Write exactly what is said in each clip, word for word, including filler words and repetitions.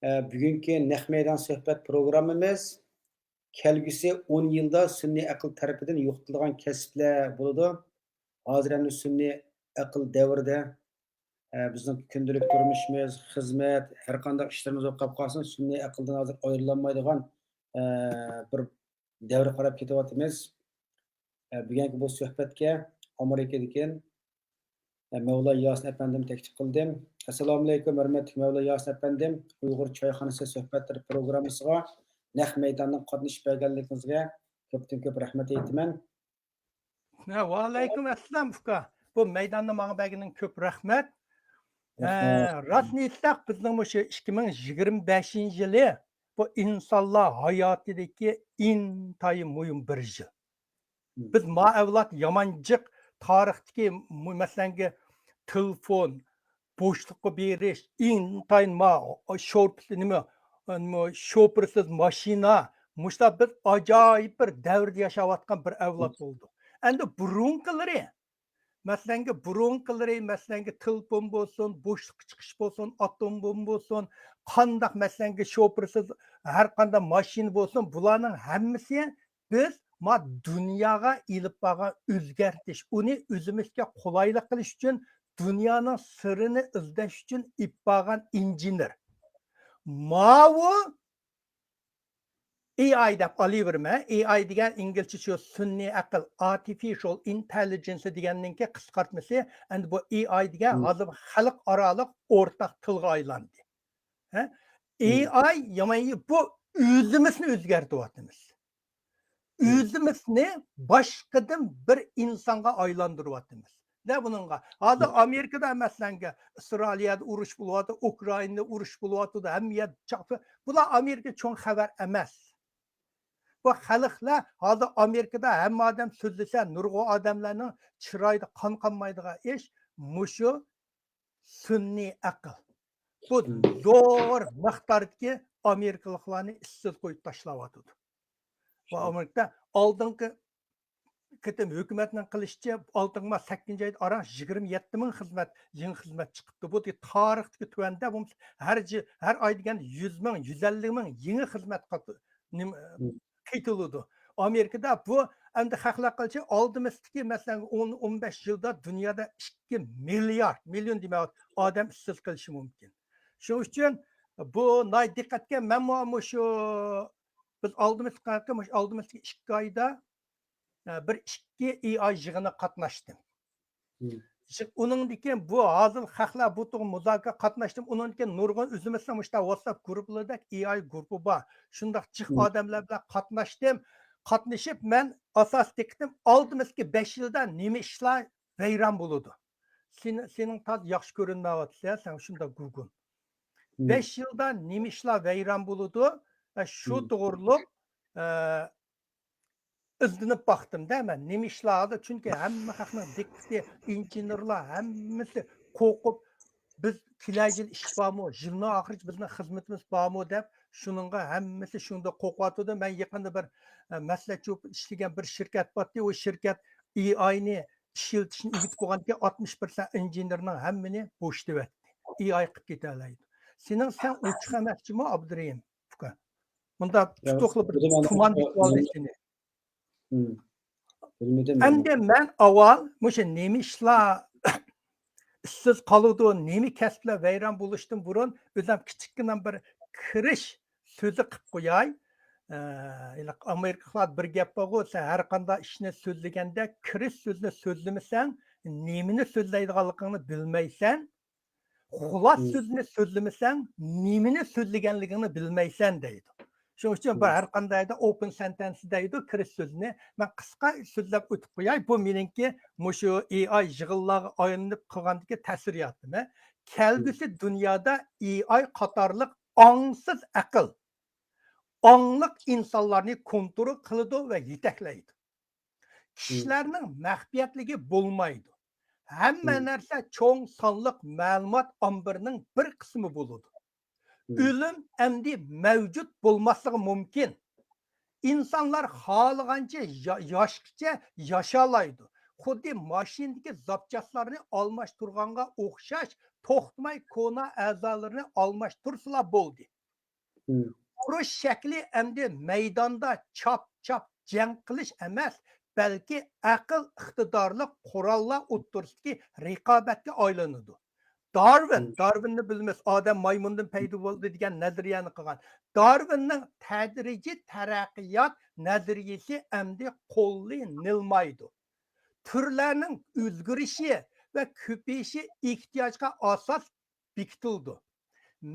ئە، بۈگۈنكى نەق مەيدان سۆھبەت پروگراممىمىز كەلگۈسى ئون يىلدا سۈنئىي ئەقىل تەرىپىدىن يوقىتىلىدىغان كەسىپلەر بولىدۇ. ھازىر ئەمدى سۈنئىي ئەقىل دەۋرىدە، ئە، بىزنىڭ كۈندىلىك تۇرمۇشىمىز، خىزمەت، ھەر قانداق ئىشلىرىمىز بولۇپ قالسۇن، سۈنئىي ئەقىلدىن ھازىر ئايرىلالمايدىغان، ئە، بىر دەۋرگە قاراپ كېتىۋاتىمىز. ئە، بۈگۈنكى بۇ سۆھبەتكە ئامېرىكىدىكى، ئە، مەۋلا ياسىن ئەپەندىمنى تەكلىپ قىلدىم. ئەسسالامۇئەلەيكۇم، ھۆرمەتلىك مەۋلا ياسىن ئەپەندىم. ئۇيغۇر چايخانىسى سۆھبەتلىرى پروگراممىسىغا نەق مەيداندىن قاتنىشىپ بەرگەنلىكىڭىزگە كۆپتىن كۆپ رەھمەت ئېيتىمەن. ھە، ۋەئەلەيكۇم ئەسسالام، ئۇكا. بۇ مەيداننى ماڭا بەرگىنىڭ كۆپ رەھمەت. ھە، رەھمەت. راستىنى ئېيتساق، بىزنىڭ مۇشۇ ئىككى مىڭ يىگىرمە بەشىنچى يىلى بۇ ئىنسانلار ھاياتىدىكى ئىنتايىن مۇھىم بىر يىل. مم. بىز ما ئەۋلاد يامان جىق تارىختىكى مۇ-، مەسىلەنگە تېلېفون، بوشلۇققا بېرىش، ئىنتايىن ما شوپۇر، نېمە، نېمە، شوپۇرسىز ماشىنا، مۇشۇنداق بىر ئاجايىپ بىر دەۋردە ياشاۋاتقان بىر ئەۋلاد بولدۇق. ئەمدى بۇرۇنقىلىرى، مەسىلەنگە بۇرۇنقىلىرى، مەسىلەنگە تېلېفون بولسۇن، بوشلۇققا چىقىش بولسۇن، ئاتوم بومبا بولسۇن، قانداق مەسىلەنگە شوپۇرسىز ھەر قانداق ماشىنا بولسۇن، بۇلارنىڭ ھەممىسى بىز ما دۇنياغا ئېلىپ بارغان ئۆزگەرتىش، ئۇنى ئۆزىمىزگە قولايلىق قىلىش ئۈچۈن، دۇنيانىڭ سىرىنى ئىزدەش ئۈچۈن ئېلىپ بارغان ئىنژېنېر. ماۋۇ ئېي ئاي دەپ ئالىۋېرىمەن. ئېي ئاي دېگەن ئىنگلىزچە شۇ سۈنئىي ئەقىل، ئارتىفىشال ئىنتېللىجېنس دېگەننىڭكى قىسقارتمىسى. ئەمدى بۇ ئېي ئاي دېگەن مم. ھازىر خەلقئارالىق ئورتاق تىلغا ئايلاندى. ھە؟ مم. ئېي ئاي، يامان، بۇ ئۆزىمىزنى ئۆزگەرتىۋاتىمىز. مم. ئۆزىمىزنى باشقىدىن بىر ئىنسانغا ئايلاندۇرۇۋاتىمىز. دە بۇنىڭغا. ھازىر مم. ئامېرىكىدا، مەسىلەنگە، ئىسرائىلىيەدە ئۇرۇش بولۇۋاتىدۇ، ئۇكرائىنىدا ئۇرۇش بولۇۋاتىدۇ، ھەممە يەر چاقچاق. بۇلار ئامېرىكا چوڭ خەۋەر ئەمەس. بۇ خەلقلەر ھازىر ئامېرىكىدا ھەممە ئادەم سۆزلىسە، نۇرغۇن ئادەملەرنىڭ چىرايىدا قان قانمايدىغان ئىش مۇشۇ سۈنئىي ئەقىل. بۇ مم. زور مىقداردىكى ئامېرىكىلىقلارنى ئىشسىز قويۇپ تاشلاۋاتىدۇ. ۋە ئامېرىكىدا ئالدىنقى قېتىم ھۆكۈمەتنىڭ قىلىشىچە، ئالدىنقى سەككىزىنچى ئايدا ئاران يىگىرمە يەتتە مىڭ خىزمەت، يېڭى خىزمەت چىقىپتۇ. بۇ تارىختىكى تۆۋەندە، بولمىسا ھەر جى-، ھەر ئاي دېگەن يۈز مىڭ، يۈز ئەللىك مىڭ يېڭى خىزمەت قات-، نېمە، مم. قېتىلىدۇ. ئامېرىكىدا بۇ ئەمدى خەقلەر قىلىشى ئالدىمىزدىكى، مەسىلەن، ئون، ئون بەش يىلدا دۇنيادا ئىككى مىليارد، مىليون دېمەك، ئادەم ئىشسىز قېلىشى مۇمكىن. شۇنىڭ ئۈچۈن بۇ ناھايىتى دىققەتكە، مەنمۇ مۇشۇ، بىز ئالدىمىزدىكى، مۇشۇ ئالدىمىزدىكى ئىككى ئايدا، ئە، بىر ئىككى ئېي ئاي يىغىنىغا قاتناشتىم. مم. يىغ-، ئۇنىڭدىن كېيىن بۇ ھازىر خەقلەر بۇ توغرا مۇزاكىرە قاتناشتىم. ئۇنىڭدىن كېيىن نۇرغۇن ئۆزىمىزنىڭ مۇشۇنداق ۋاتساپ گۇرۇپپىلىرىدەك ئېي ئاي گۇرۇپپا بار. شۇنداق جىق مم. ئادەملەر بىلەن قاتناشتىم. قاتنىشىپ مەن ئاساسىي دىققىتىم ئالدىمىزدىكى بەش يىلدا نېمە ئىشلار ۋەيران بولىدۇ. سېنى-، سېنىڭ تازا ياخشى كۆرۈنمەيۋاتىسەن، سەن شۇنداق گۇرغۇن. مم. بەش يىلدا نېمە ئىشلار ۋەيران بولىدۇ؟ ۋە شۇ مم. توغرۇلۇق، ئە، ئىزدىنىپ باقتىم-دە مەن، نېمە ئىشلار ھازىر، چۈنكى ھەممە خەقنىڭ دىققىتى، ئىنژېنېرلار ھەممىسى قورقۇپ، بىز كېلەر يىل ئىش بارمۇ، يىلنىڭ ئاخىرىچە بىزنىڭ خىزمىتىمىز بارمۇ دەپ، شۇنىڭغا ھەممىسى شۇنداق قورقۇۋاتىدۇ. مەن يېقىندا بىر، ئە، مەسلىھەتچى بولۇپ ئىشلىگەن بىر شىركەت بارتتى، ئۇ شىركەت ئېي ئاينى ئىشلىتىشنى ئۆگىتىپ بولغاندىكىن، ئاتمىش پىرسەنت ئىنژېنېرنىڭ ھەممىنى بوشىتىۋەتتى. ئېي ئاي قىلىپ كېتەلەيدۇ. سېنىڭ، سەن ئوچۇق ئەمەسچىمۇ، ئابدۇرېھىم ئۇكا؟ مۇنداق يا، تۇتۇقلا بىر بىلىمەن، تۇمان بىلىمەن. بېكىتىۋالدى سېنى. مم. بىلمىدىم ئەمدى مەن. مەن ئاۋۋال مۇشۇ نېمە ئىشلار ئىشسىز قالىدۇ، نېمە كەسىپلەر ۋەيران بولۇشتىن بۇرۇن ئۆزۈم كىچىككىنە بىر كىرىش سۆزى قىلىپ قوياي. ئە، ھېلىقى ئامېرىكىلىقلاردا بىر گەپ بارغۇ، سەن ھەر قانداق ئىشنى سۆزلىگەندە، كىرىش سۆزىنى سۆزلىمىسەڭ، نېمىنى سۆزلەيدىغانلىقىڭنى بىلمەيسەن. خۇلاس مم. سۆزنى سۆزلىمىسەڭ، نېمىنى سۆزلىگەنلىكىڭنى بىلمەيسەن دەيدۇ. شۇنىڭ ئۈچۈن بىر مم. ھەر قانداق يەردە ئوپېن سېنتېنس دەيدۇ، كىرىش سۆزىنى. مەن قىسقا سۆزلەپ ئۆتۈپ قوياي. بۇ مېنىڭكى مۇشۇ ئېي ئاي يىغىنلارغا ئايلىنىپ قىلغاندىكى تەسىراتىم. مم. كەلگۈسى دۇنيادا ئېي ئاي قاتارلىق ئاڭسىز ئەقىل، ئاڭلىق ئىنسانلارنى كونترول قىلىدۇ ۋە يېتەكلەيدۇ. كىشىلەرنىڭ مەخپىيەتلىكى بولمايدۇ. ھەممە مم. نەرسە چوڭ سانلىق مەلۇمات ئامبىرىنىڭ بىر قىسمى بولىدۇ. مم. ئۆلۈم ئەمدى مەۋجۇت بولماسلىقى مۇمكىن. ئىنسانلار خالىغانچە يا-، ياشقىچە ياشالايدۇ. خۇددى ماشىنىدىكى زاپچاسلارنى ئالماشتۇرغانغا ئوخشاش، توختىماي كونا ئەزالىرىنى ئالماشتۇرسىلا بولدى. مم. ئۇرۇش شەكلى ئەمدى مەيداندا چاپ-چاپ جەڭ قىلىش ئەمەس، بەلكى ئەقىل ئىقتىدارلىق قوراللار ئوتتۇرىسىدىكى رىقابەتكە ئايلىنىدۇ. دارۋىن، مم. دارۋىننى بىلىمىز، ئادەم مايمۇندىن پەيدا بولدى دېگەن نەزەرىيەنى قىلغان. دارۋىننىڭ تەدرىجىي تەرەققىيات نەزەرىيىسى ئەمدى قوللىنىلمايدۇ. تۈرلەرنىڭ ئۆزگىرىشى ۋە كۆپىيىشى ئېھتىياجغا ئاساس بېكىتىلىدۇ.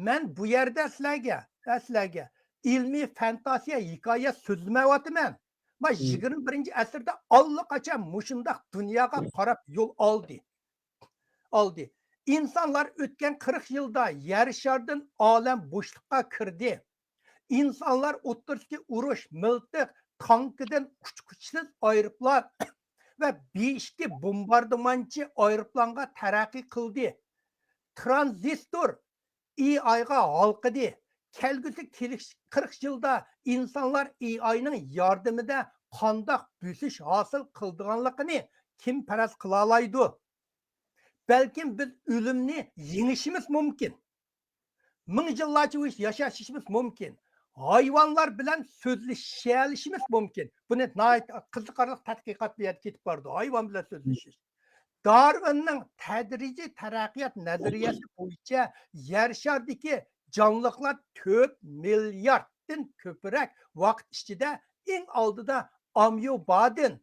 مەن بۇ يەردە سىلەرگە، سىلەرگە ئىلمىي فانتازىيە ھېكايە سۆزلىمەيۋاتىمەن. ما مم. يىگىرمە بىرىنچى ئەسىردە ئاللىقاچان مۇشۇنداق دۇنياغا قاراپ يول ئالدى. ئالدى. ئىنسانلار ئۆتكەن قىرىق يىلدا يەر شارىدىن ئالەم بوشلۇققا كىردى. ئىنسانلار ئوتتۇرىسىدىكى ئۇرۇش، مىلتىق، تانكىدىن ئۇچقۇچىسىز ئايروپىلان ۋە بى ئىككى بومباردىمانچى ئايروپىلانغا تەرەققىي قىلدى. ترانزىستور ئېي ئايغا ھالقىدى. كەلگۈسى قىرىق يىلدا ئىنسانلار ئېي ئاينىڭ ياردىمىدە قانداق بۆسۈش ھاسىل قىلىدىغانلىقىنى كىم پەرەز قىلالايدۇ؟ بەلكىم بىز ئۆلۈمنى يېڭىشىمىز مۇمكىن. مىڭ يىللارچە ياشىشىمىز مۇمكىن. ھايۋانلار بىلەن سۆزلىشەلىشىمىز مۇمكىن. بۇنى ناھايىتى قىزىقارلىق تەتقىقات بۇ يەردە كېتىپ بارىدۇ. ھايۋان بىلەن سۆزلىشىش. دارۋىننىڭ تەدرىجىي تەرەققىيات نەزەرىيەسى بويىچە يەر شارىدىكى جانلىقلار تۆت مىلياردتىن كۆپرەك ۋاقىت ئىچىدە ئەڭ ئالدىدا ئامىيوبادىن،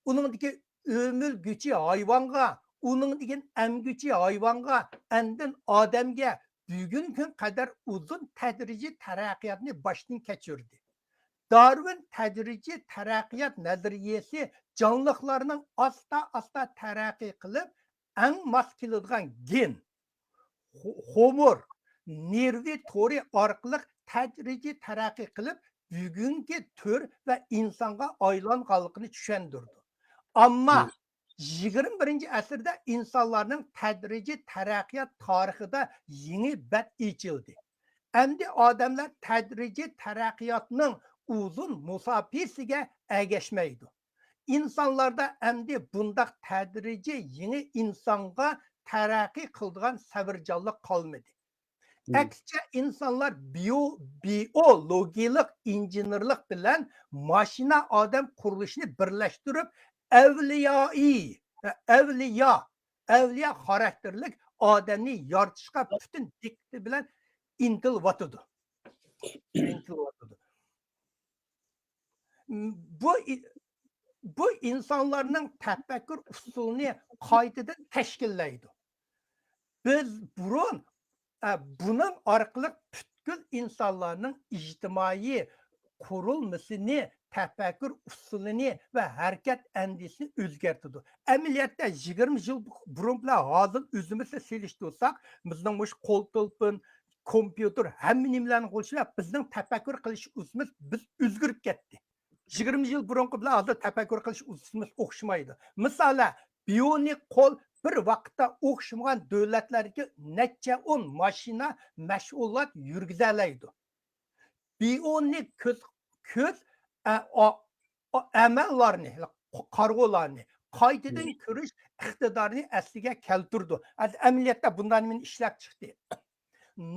ئۇنىڭدىكى ئۆمۈلگۈچى ھايۋانغا، ئۇنىڭدىن كېيىن ئەمگۈچى ھايۋانغا، ئاندىن ئادەمگە بۈگۈنكى كۈنگە قەدەر ئۇزۇن تەدرىجىي تەرەققىياتنى باشتىن كەچۈردى. دارۋىن تەدرىجىي تەرەققىيات نەزەرىيەسى جانلىقلارنىڭ ئاستا-ئاستا تەرەققىي قىلىپ، ئەڭ ماس كېلىدىغان گېن، خو-، خومۇر، نېرۋا تورى ئارقىلىق تەدرىجىي تەرەققىي قىلىپ، بۈگۈنكى تۈر ۋە ئىنسانغا ئايلانغانلىقىنى چۈشەندۈردى. ئەمما مم. يىگىرمە بىرىنچى ئەسىردە ئىنسانلارنىڭ تەدرىجىي تەرەققىيات تارىخىدا يېڭى بەت ئېچىلدى. ئەمدى ئادەملەر تەدرىجىي تەرەققىياتنىڭ ئۇزۇن مۇساپىسىگە ئەگەشمەيدۇ. ئىنسانلاردا ئەمدى بۇنداق تەدرىجىي يېڭى ئىنسانغا تەرەققىي قىلىدىغان سەۋرجانلىق قالمىدى. مم. ئەكسىچە، ئىنسانلار بىيو-، بىئولوگىيەلىك ئىنژېنېرلىق بىلەن ماشىنا ئادەم قۇرۇلۇشىنى بىرلەشتۈرۈپ، ئەۋلىيائى، ئەۋلىيا، ئەۋلىيا خاراكتېرلىك ئادەمنى يارىتىشقا پۈتۈن دىققىتى بىلەن ئىنتىلىۋاتىدۇ. ئىنتىلىۋاتىدۇ. بۇ ئى-، بۇ ئىنسانلارنىڭ تەپەككۇر ئۇسۇلىنى قايتىدىن تەشكىللەيدۇ. بىز بۇرۇن، ئە، بۇنىڭ ئارقىلىق پۈتكۈل ئىنسانلارنىڭ ئىجتىمائىي قۇرۇلمىسىنى، تەپەككۇر ئۇسۇلىنى ۋە ھەرىكەت ئەندىزىسىنى ئۆزگەرتىدۇ. ئەمەلىيەتتە، يىگىرمە يىل بۇرۇن بىلەن ھازىر ئۆزىمىزنى سېلىشتۇرساق، بىزنىڭ مۇشۇ قول تېلېفون، كومپيۇتېر، ھەممە نېمىلەرنى قوللىشىپ، بىزنىڭ تەپەككۇر قىلىش ئۇسۇلىمىز بىز ئۆزگىرىپ كەتتى. يىگىرمە يىل بۇرۇنقى بىلەن ھازىر تەپەككۇر قىلىش ئۇسۇلىمىز ئوخشىمايدۇ. مىسالەن، بىئونىك قول بىر ۋاقىتتا ئوخشىمىغان دۆلەتلەردىكى نەچچە ئون ماشىنا، مەشغۇلات يۈرگۈزەلەيدۇ. بىئونىك كۆز، كۆز، ئە، ئا-، ئا-، ئەمەللارنى، قارىغۇلارنى قايتىدىن مم. كۆرۈش ئىقتىدارىنى ئەسلىگە كەلتۈرىدۇ. ئەمەلىيەتتە بۇنداق نېمىنى ئىشلەپ چىقتى؟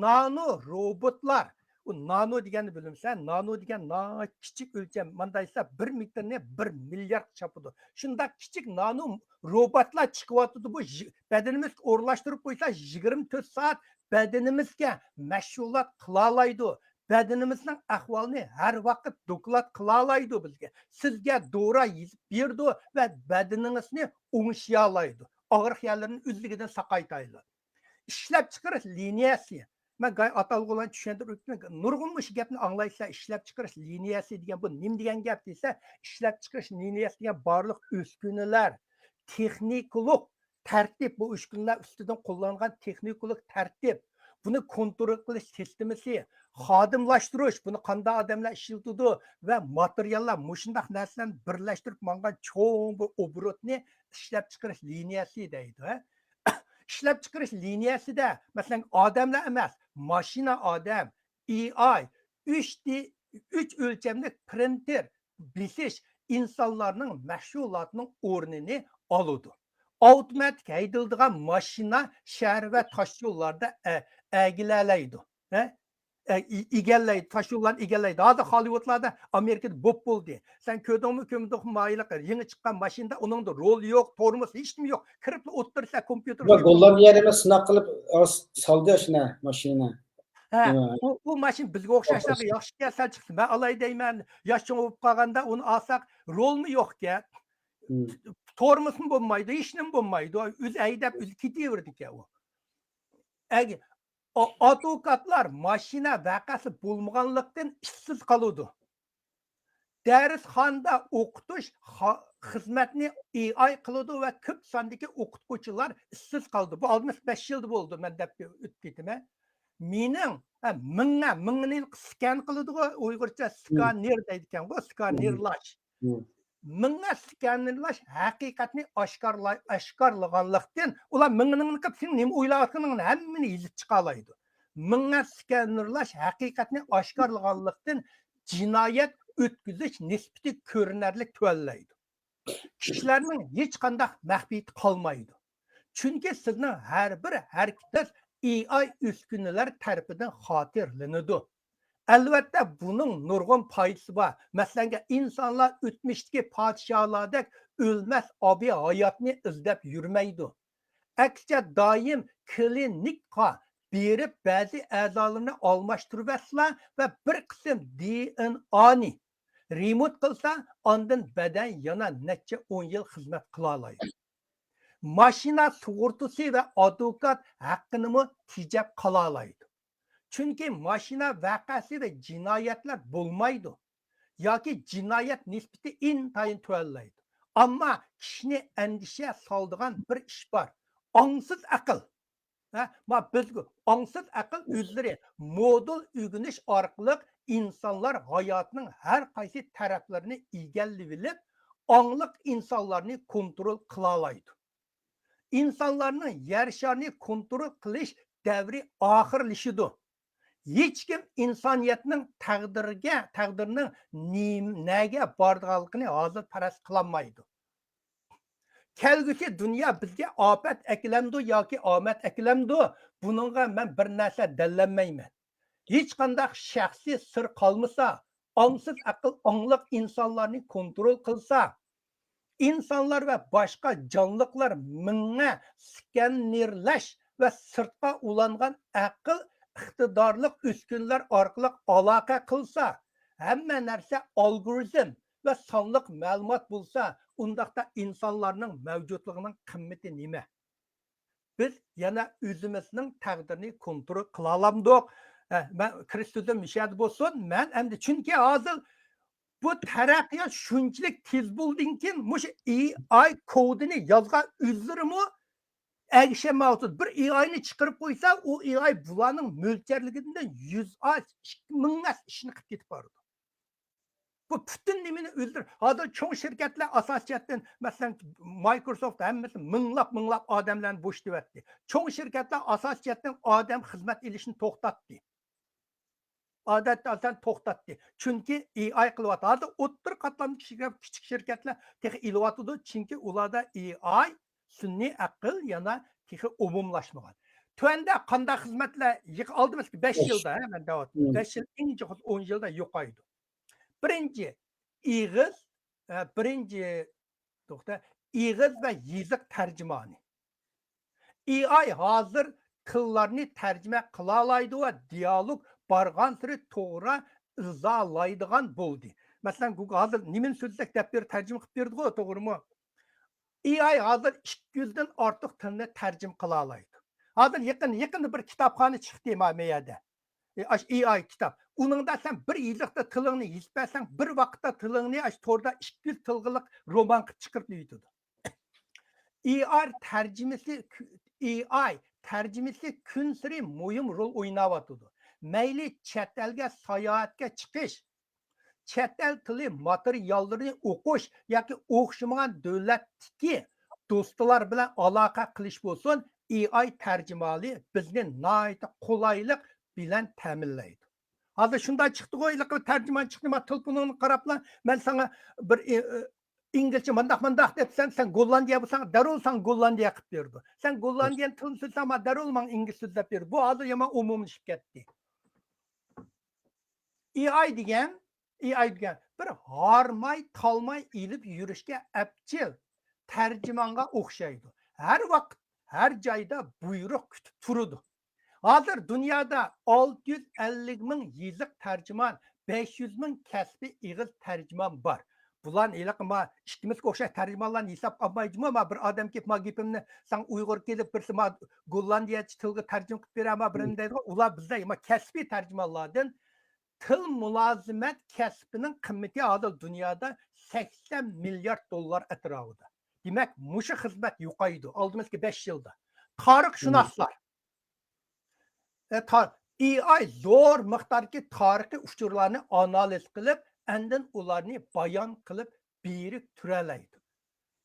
نانو روبوتلار. ئۇ نانو دېگەننى بىلمىسەن، نانو دېگەن ناھايىتى كىچىك ئۆلچەم. مانداق دېسە، بىر مېتىرنى بىر مىليارد چاپىدۇ. شۇنداق كىچىك نانو روبوتلار چىقىۋاتىدۇ. بۇ يى-، بەدىنىمىزگە ئورۇنلاشتۇرۇپ قويسا، يىگىرمە تۆت سائەت بەدىنىمىزگە مەشغۇلات قىلالايدۇ. بەدىنىمىزنىڭ ئەھۋالىنى ھەر ۋاقىت دوكلات قىلالايدۇ بىزگە. سىزگە دورا يېزىپ بېرىدۇ ۋە بەدىنىڭىزنى ئوڭشىيالايدۇ. ئاغرىق يەرلىرىنى ئۆزلۈكىدىن ساقايتايلى. ئىشلەپچىقىرىش لىنىيەسى. مەن گاي ئاتالغۇلارنى چۈشەندۈرۈپ ئۆتتۈم. نۇرغۇن مۇشۇ گەپنى ئاڭلايسىلەر، ئىشلەپچىقىرىش لىنىيەسى دېگەن بۇ نېمە دېگەن گەپ دېسە، ئىشلەپچىقىرىش لىنىيەسى دېگەن بارلىق ئۈسكۈنىلەر، تېخنىكىلىق تەرتىپ، بۇ ئۈسكۈنىلەر ئۈستىدىن قوللانغان تېخنىكىلىق تەرتىپ، بۇنى كونترول قىلىش سىستېمىسى، خادىملاشتۇرۇش، بۇنى قانداق ئادەملەر ئىشلىتىدۇ ۋە ماتېرىياللار، مۇشۇنداق نەرسىلەرنى بىرلەشتۈرۈپ ماڭغان چوڭ بىر ئوبوروتنى ئىشلەپچىقىرىش لىنىيەسى دەيدۇ. ئىشلەپچىقىرىش لىنىيەسىدە، مەسىلەن، ئادەملەر ئەمەس، ماشىنا ئادەم، ئېي ئاي، ئۈچ دى، ئۈچ ئۆلچەملىك پرىنتېر بېسىش ئىنسانلارنىڭ مەشغۇلاتىنىڭ ئورنىنى ئالىدۇ. ئاپتوماتىك ھەيدىلىدىغان ماشىنا شەھەر ۋە تاشيوللاردا ئە-، ئەگىلەلەيدۇ. ھە؟ ئە، ئى-، ئىگىلەيدۇ، تاشيوللارنى ئىگىلەيدۇ. ھازىر خوللىۋودلاردا، ئامېرىكىدا بوپ بولدى. سەن كۆردۈڭمۇ، كۆرمىدىڭمۇ، مايلىق يېڭى چىققان ماشىنىدا ئۇنىڭدا رول يوق، تورمۇز، ھېچنېمە يوق. كىرىپلا ئولتۇرسا، كومپيۇتېر. گوللاندىيەدە سىناق قىلىپ سالدى شۇنى ماشىنا. ھە، ئۇ، ئۇ ماشىنا بىزگە ئوخشاشلارغا ياخشى كەلسە چىقسا، مەن ئالاي دەيمەن. ياش چوڭ بولۇپ قالغاندا ئۇنى ئالساق، رولمۇ يوقكەن. تورمۇزمۇ بولمايدۇ، ھېچنېمە بولمايدۇ. ئۆزى ھەيدەپ، ئۆزى كېتىۋېرىدىكەن ئۇ. ئەگەر ئا-، ئادۋوكاتلار ماشىنا ۋەقەسى بولمىغانلىقتىن ئىشسىز قالىدۇ. دەرسخانىدا ئوقۇتۇش خا-، خىزمەتنى ئېي ئاي قىلىدۇ ۋە كۆپ ساندىكى ئوقۇتقۇچىلار ئىشسىز قالىدۇ. بۇ ئالدىمىش بەش يىلدا بولىدۇ، مەن دەپ ئۆتۈپ كېتىمەن. مېنىڭ، ھە، مىڭە، مىڭنى سكان قىلىدىغۇ، ئۇيغۇرچە سكانېر دەيدىكەنغۇ، سكانېرلاش. مىڭە سكانېرلاش ھەقىقەتنى ئاشكارىلاي-، ئاشكارىلىغانلىقتىن، ئۇلار مىڭنىڭ قىلىپ سېنىڭ نېمە ئويلاۋاتقىنىڭنى ھەممىنى يېزىپ چىقالايدۇ. مىڭە سكانېرلاش ھەقىقەتنى ئاشكارىلىغانلىقتىن، جىنايەت ئۆتكۈزۈش نىسبىتى كۆرۈنەرلىك تۆۋەنلەيدۇ. كىشىلەرنىڭ ھېچقانداق مەخپىيىتى قالمايدۇ. چۈنكى سىزنىڭ ھەر بىر ھەرىكىتىڭىز ئېي ئاي ئۈسكۈنىلەر تەرىپىدىن خاتىرىلىنىدۇ. ئەلۋەتتە، بۇنىڭ نۇرغۇن پايدىسى بار. مەسىلەنگە، ئىنسانلار ئۆتمۈشتىكى پادىشاھلاردەك ئۆلمەس ئابىدىي ھاياتنى ئىزدەپ يۈرمەيدۇ. ئەكسىچە، دائىم كلىنىكقا بېرىپ، بەزى ئەزالىرىنى ئالماشتۇرۇۋەتسىلا ۋە بىر قىسىم دى ئېن ئانى رېمونت قىلسا، ئاندىن بەدەن يەنە نەچچە ئون يىل خىزمەت قىلالايدۇ. ماشىنا سۇغۇرتىسى ۋە ئادۋوكات ھەققىنىمۇ تېجەپ قالالايدۇ. چۈنكى ماشىنا ۋەقەسى ۋە جىنايەتلەر بولمايدۇ ياكى جىنايەت نىسبىتى ئىنتايىن تۆۋەنلەيدۇ. ئەمما كىشىنى ئەندىشە سالىدىغان بىر ئىش بار. ئاڭسىز ئەقىل. ھە، ما بىز ئاڭسىز ئەقىل ئۆزلىرى مودېل ئۆگىنىش ئارقىلىق ئىنسانلار ھاياتنىڭ ھەر قايسى تەرەپلىرىنى ئىگىلىۋېلىپ، ئاڭلىق ئىنسانلارنى كونترول قىلالايدۇ. ئىنسانلارنىڭ يەر شارىنى كونترول قىلىش دەۋرى ئاخىرلىشىدۇ. ھېچكىم ئىنسانىيەتنىڭ تەقدىرىگە، تەقدىرنىڭ نېم-، نەگە بارىدىغانلىقىنى ھازىر پەرەز قىلالمايدۇ. كەلگۈسى دۇنيا بىزگە ئاپەت ئەكېلەمدۇ ياكى ئامەت ئەكېلەمدۇ؟ بۇنىڭغا مەن بىر نەرسە دەللەمەيمەن. ھېچقانداق شەخسىي سىر قالمىسا، ئاڭسىز ئەقىل ئاڭلىق ئىنسانلارنى كونترول قىلسا، ئىنسانلار ۋە باشقا جانلىقلار مىڭە سكانېرلەش ۋە سىرتقا ئۇلانغان ئەقىل ئىقتىدارلىق ئۈسكۈنىلەر ئارقىلىق ئالاقە قىلسا، ھەممە نەرسە ئالگورىزم ۋە سانلىق مەلۇمات بولسا، ئۇنداقتا ئىنسانلارنىڭ مەۋجۇتلۇقىنىڭ قىممىتى نېمە؟ بىز يەنە ئۆزىمىزنىڭ تەقدىرىنى كونترول قىلالامدۇق؟ ھە، مەن كىرىش سۆزۈم مۇشۇ يەردە بولسۇن. مەن ئەمدى، چۈنكى ھازىر بۇ تەرەققىيات شۇنچىلىك تېز بولدىن كېيىن، مۇشۇ ئېي ئاي كودىنى يازغان ئۆزلىرىمۇ ئەگىشەلمەيۋاتىدۇ. بىر ئېي ئاينى چىقىرىپ قويسا، ئۇ ئېي ئاي بۇلارنىڭ مۆلچەرلىگىنىدىن يۈز ئاز، ئىككى مىڭ ئاز ئىشنى قىلىپ كېتىپ بارىدۇ. بۇ پۈتۈن نېمىنى ئۆزلىرى، ھازىر چوڭ شىركەتلەر ئاساسىي جەھەتتىن، مەسىلەن، مايكروسوفت ھەممىسى مىڭلاپ، مىڭلاپ ئادەملەرنى بوشىتىۋەتتى. چوڭ شىركەتلەر ئاساسىي جەھەتتىن ئادەم خىزمەت ئېلىشنى توختاتتى. ئادەتتە ئاساسەن توختاتتى. چۈنكى ئېي ئاي قىلىۋاتىدۇ. ھازىر ئوتتۇرا قاتلامدىكى شىركەت، كىچىك شىركەتلەر تېخى ئېلىۋاتىدۇ. چۈنكى ئۇلاردا ئېي ئاي، سۈنئىي ئەقىل يەنە تېخى ئومۇملاشمىغان. تۆۋەندە قانداق خىزمەتلەر يىغ-، ئالدىمىزدىكى بەش يىلدا، ھە، مەن دەۋاتىمەن. بەش يىل، ئەڭ يىغىز ئون يىلدا يوقايدۇ. بىرىنچى، ئېغىز، ئە، بىرىنچى، توختا، ئېغىز ۋە يېزىق تەرجىمانى. ئېي ئاي ھازىر تىللارنى تەرجىمە قىلالايدۇ ۋە دىيالوگ بارغانسېرى توغرا ئىزاھلايدىغان بولدى. مەسىلەن، گۇگل ھازىر نېمىنى سۆزلىسەك دەپ بېرىپ تەرجىمە قىلىپ بېرىدىغۇ، توغرىمۇ؟ ئېي ئاي ھازىر ئىككى يۈزدىن ئارتۇق تىلنى تەرجىمە قىلالايدۇ. ھازىر يېقىن، يېقىندا بىر كىتابخانا چىقتى ما-، مەيەدە. ئاش ئېي ئاي كىتاب. ئۇنىڭدا سەن بىر يېزىقتا تىلىڭنى يېزىپ بەرسەڭ، بىر ۋاقىتتا تىلىڭنى ئاش توردا ئىككى يۈز تىلغىلىق رومان قىلىپ چىقىرىپ يېتىدۇ. ئېي ئاي تەرجىمىسى، ئېي ئاي تەرجىمىسى كۈنسېرى مۇھىم رول ئويناۋاتىدۇ. مەيلى چەت ئەلگە ساياھەتكە چىقىش، چەت ئەل تىلى ماتېرىياللىرىنى ئوقۇش ياكى ئوخشىمىغان دۆلەتتىكى دوستلار بىلەن ئالاقە قىلىش بولسۇن، ئېي ئاي تەرجىمانى بىزنى ناھايىتى قولايلىق بىلەن تەمىنلەيدۇ. ھازىر شۇنداق چىقتىغۇ، ھېلىقى بىر تەرجىمانى چىقتى، ما، تېلېفونۇڭنى قاراپلا، مەن ساڭا بىر ئى-، ئى-، ئىنگلىزچە مانداق، مانداق دەپ، سەن، سەن گوللاندىيە بولساڭ، دەررۇ ساڭا گوللاندىيە قىلىپ بېرىدۇ. سەن گوللاندىيەنىڭ تىلىنى سۆزلىسەڭ، ما، دەررۇ ماڭا ئىنگلىز سۆزلەپ بېرىدۇ. بۇ ھازىر يامان ئومۇملىشىپ كەتتى. ئېي ئاي دېگەن، ئېي ئاي دېگەن بىر ھارماي، تالماي ئېلىپ يۈرۈشكە ئەپچىل تەرجىمانغا ئوخشايدۇ. ھەر ۋاقىت، ھەر جايدا بۇيرۇق كۈتۈپ تۇرىدۇ. ھازىر دۇنيادا ئالتە يۈز ئەللىك مىڭ يېزىق تەرجىمان، بەش يۈز مىڭ كەسپىي ئېغىز تەرجىمان بار. بۇلارنى ھېلىقى ما ئىككىمىزگە ئوخشاش تەرجىمانلارنى ھېسابقا ئالمايدىمۇ؟ ما بىر ئادەم كېلىپ ما گېپىمنى ساڭا ئۇيغۇر كېلىپ بىرسى ما گوللاندىيەچە تىلغا تەرجىمە قىلىپ بېرە، ما بىرنى دەيدىغۇ، ئۇلار بىزدە ما كەسپىي تەرجىمانلاردىن تىل مۇلازىمەت كەسپىنىڭ قىممىتى ھازىر دۇنيادا سەكسەن مىليارد دوللار ئەتراپىدا. دېمەك، مۇشۇ خىزمەت يوقايدۇ ئالدىمىزدىكى بەش يىلدا. تارىخشۇناسلار، ئە، تا-، ئېي ئاي زور مىقداردىكى تارىخىي ئۇچۇرلارنى ئانالىز قىلىپ، ئاندىن ئۇلارنى بايان قىلىپ بېرىكتۈرەلەيدۇ.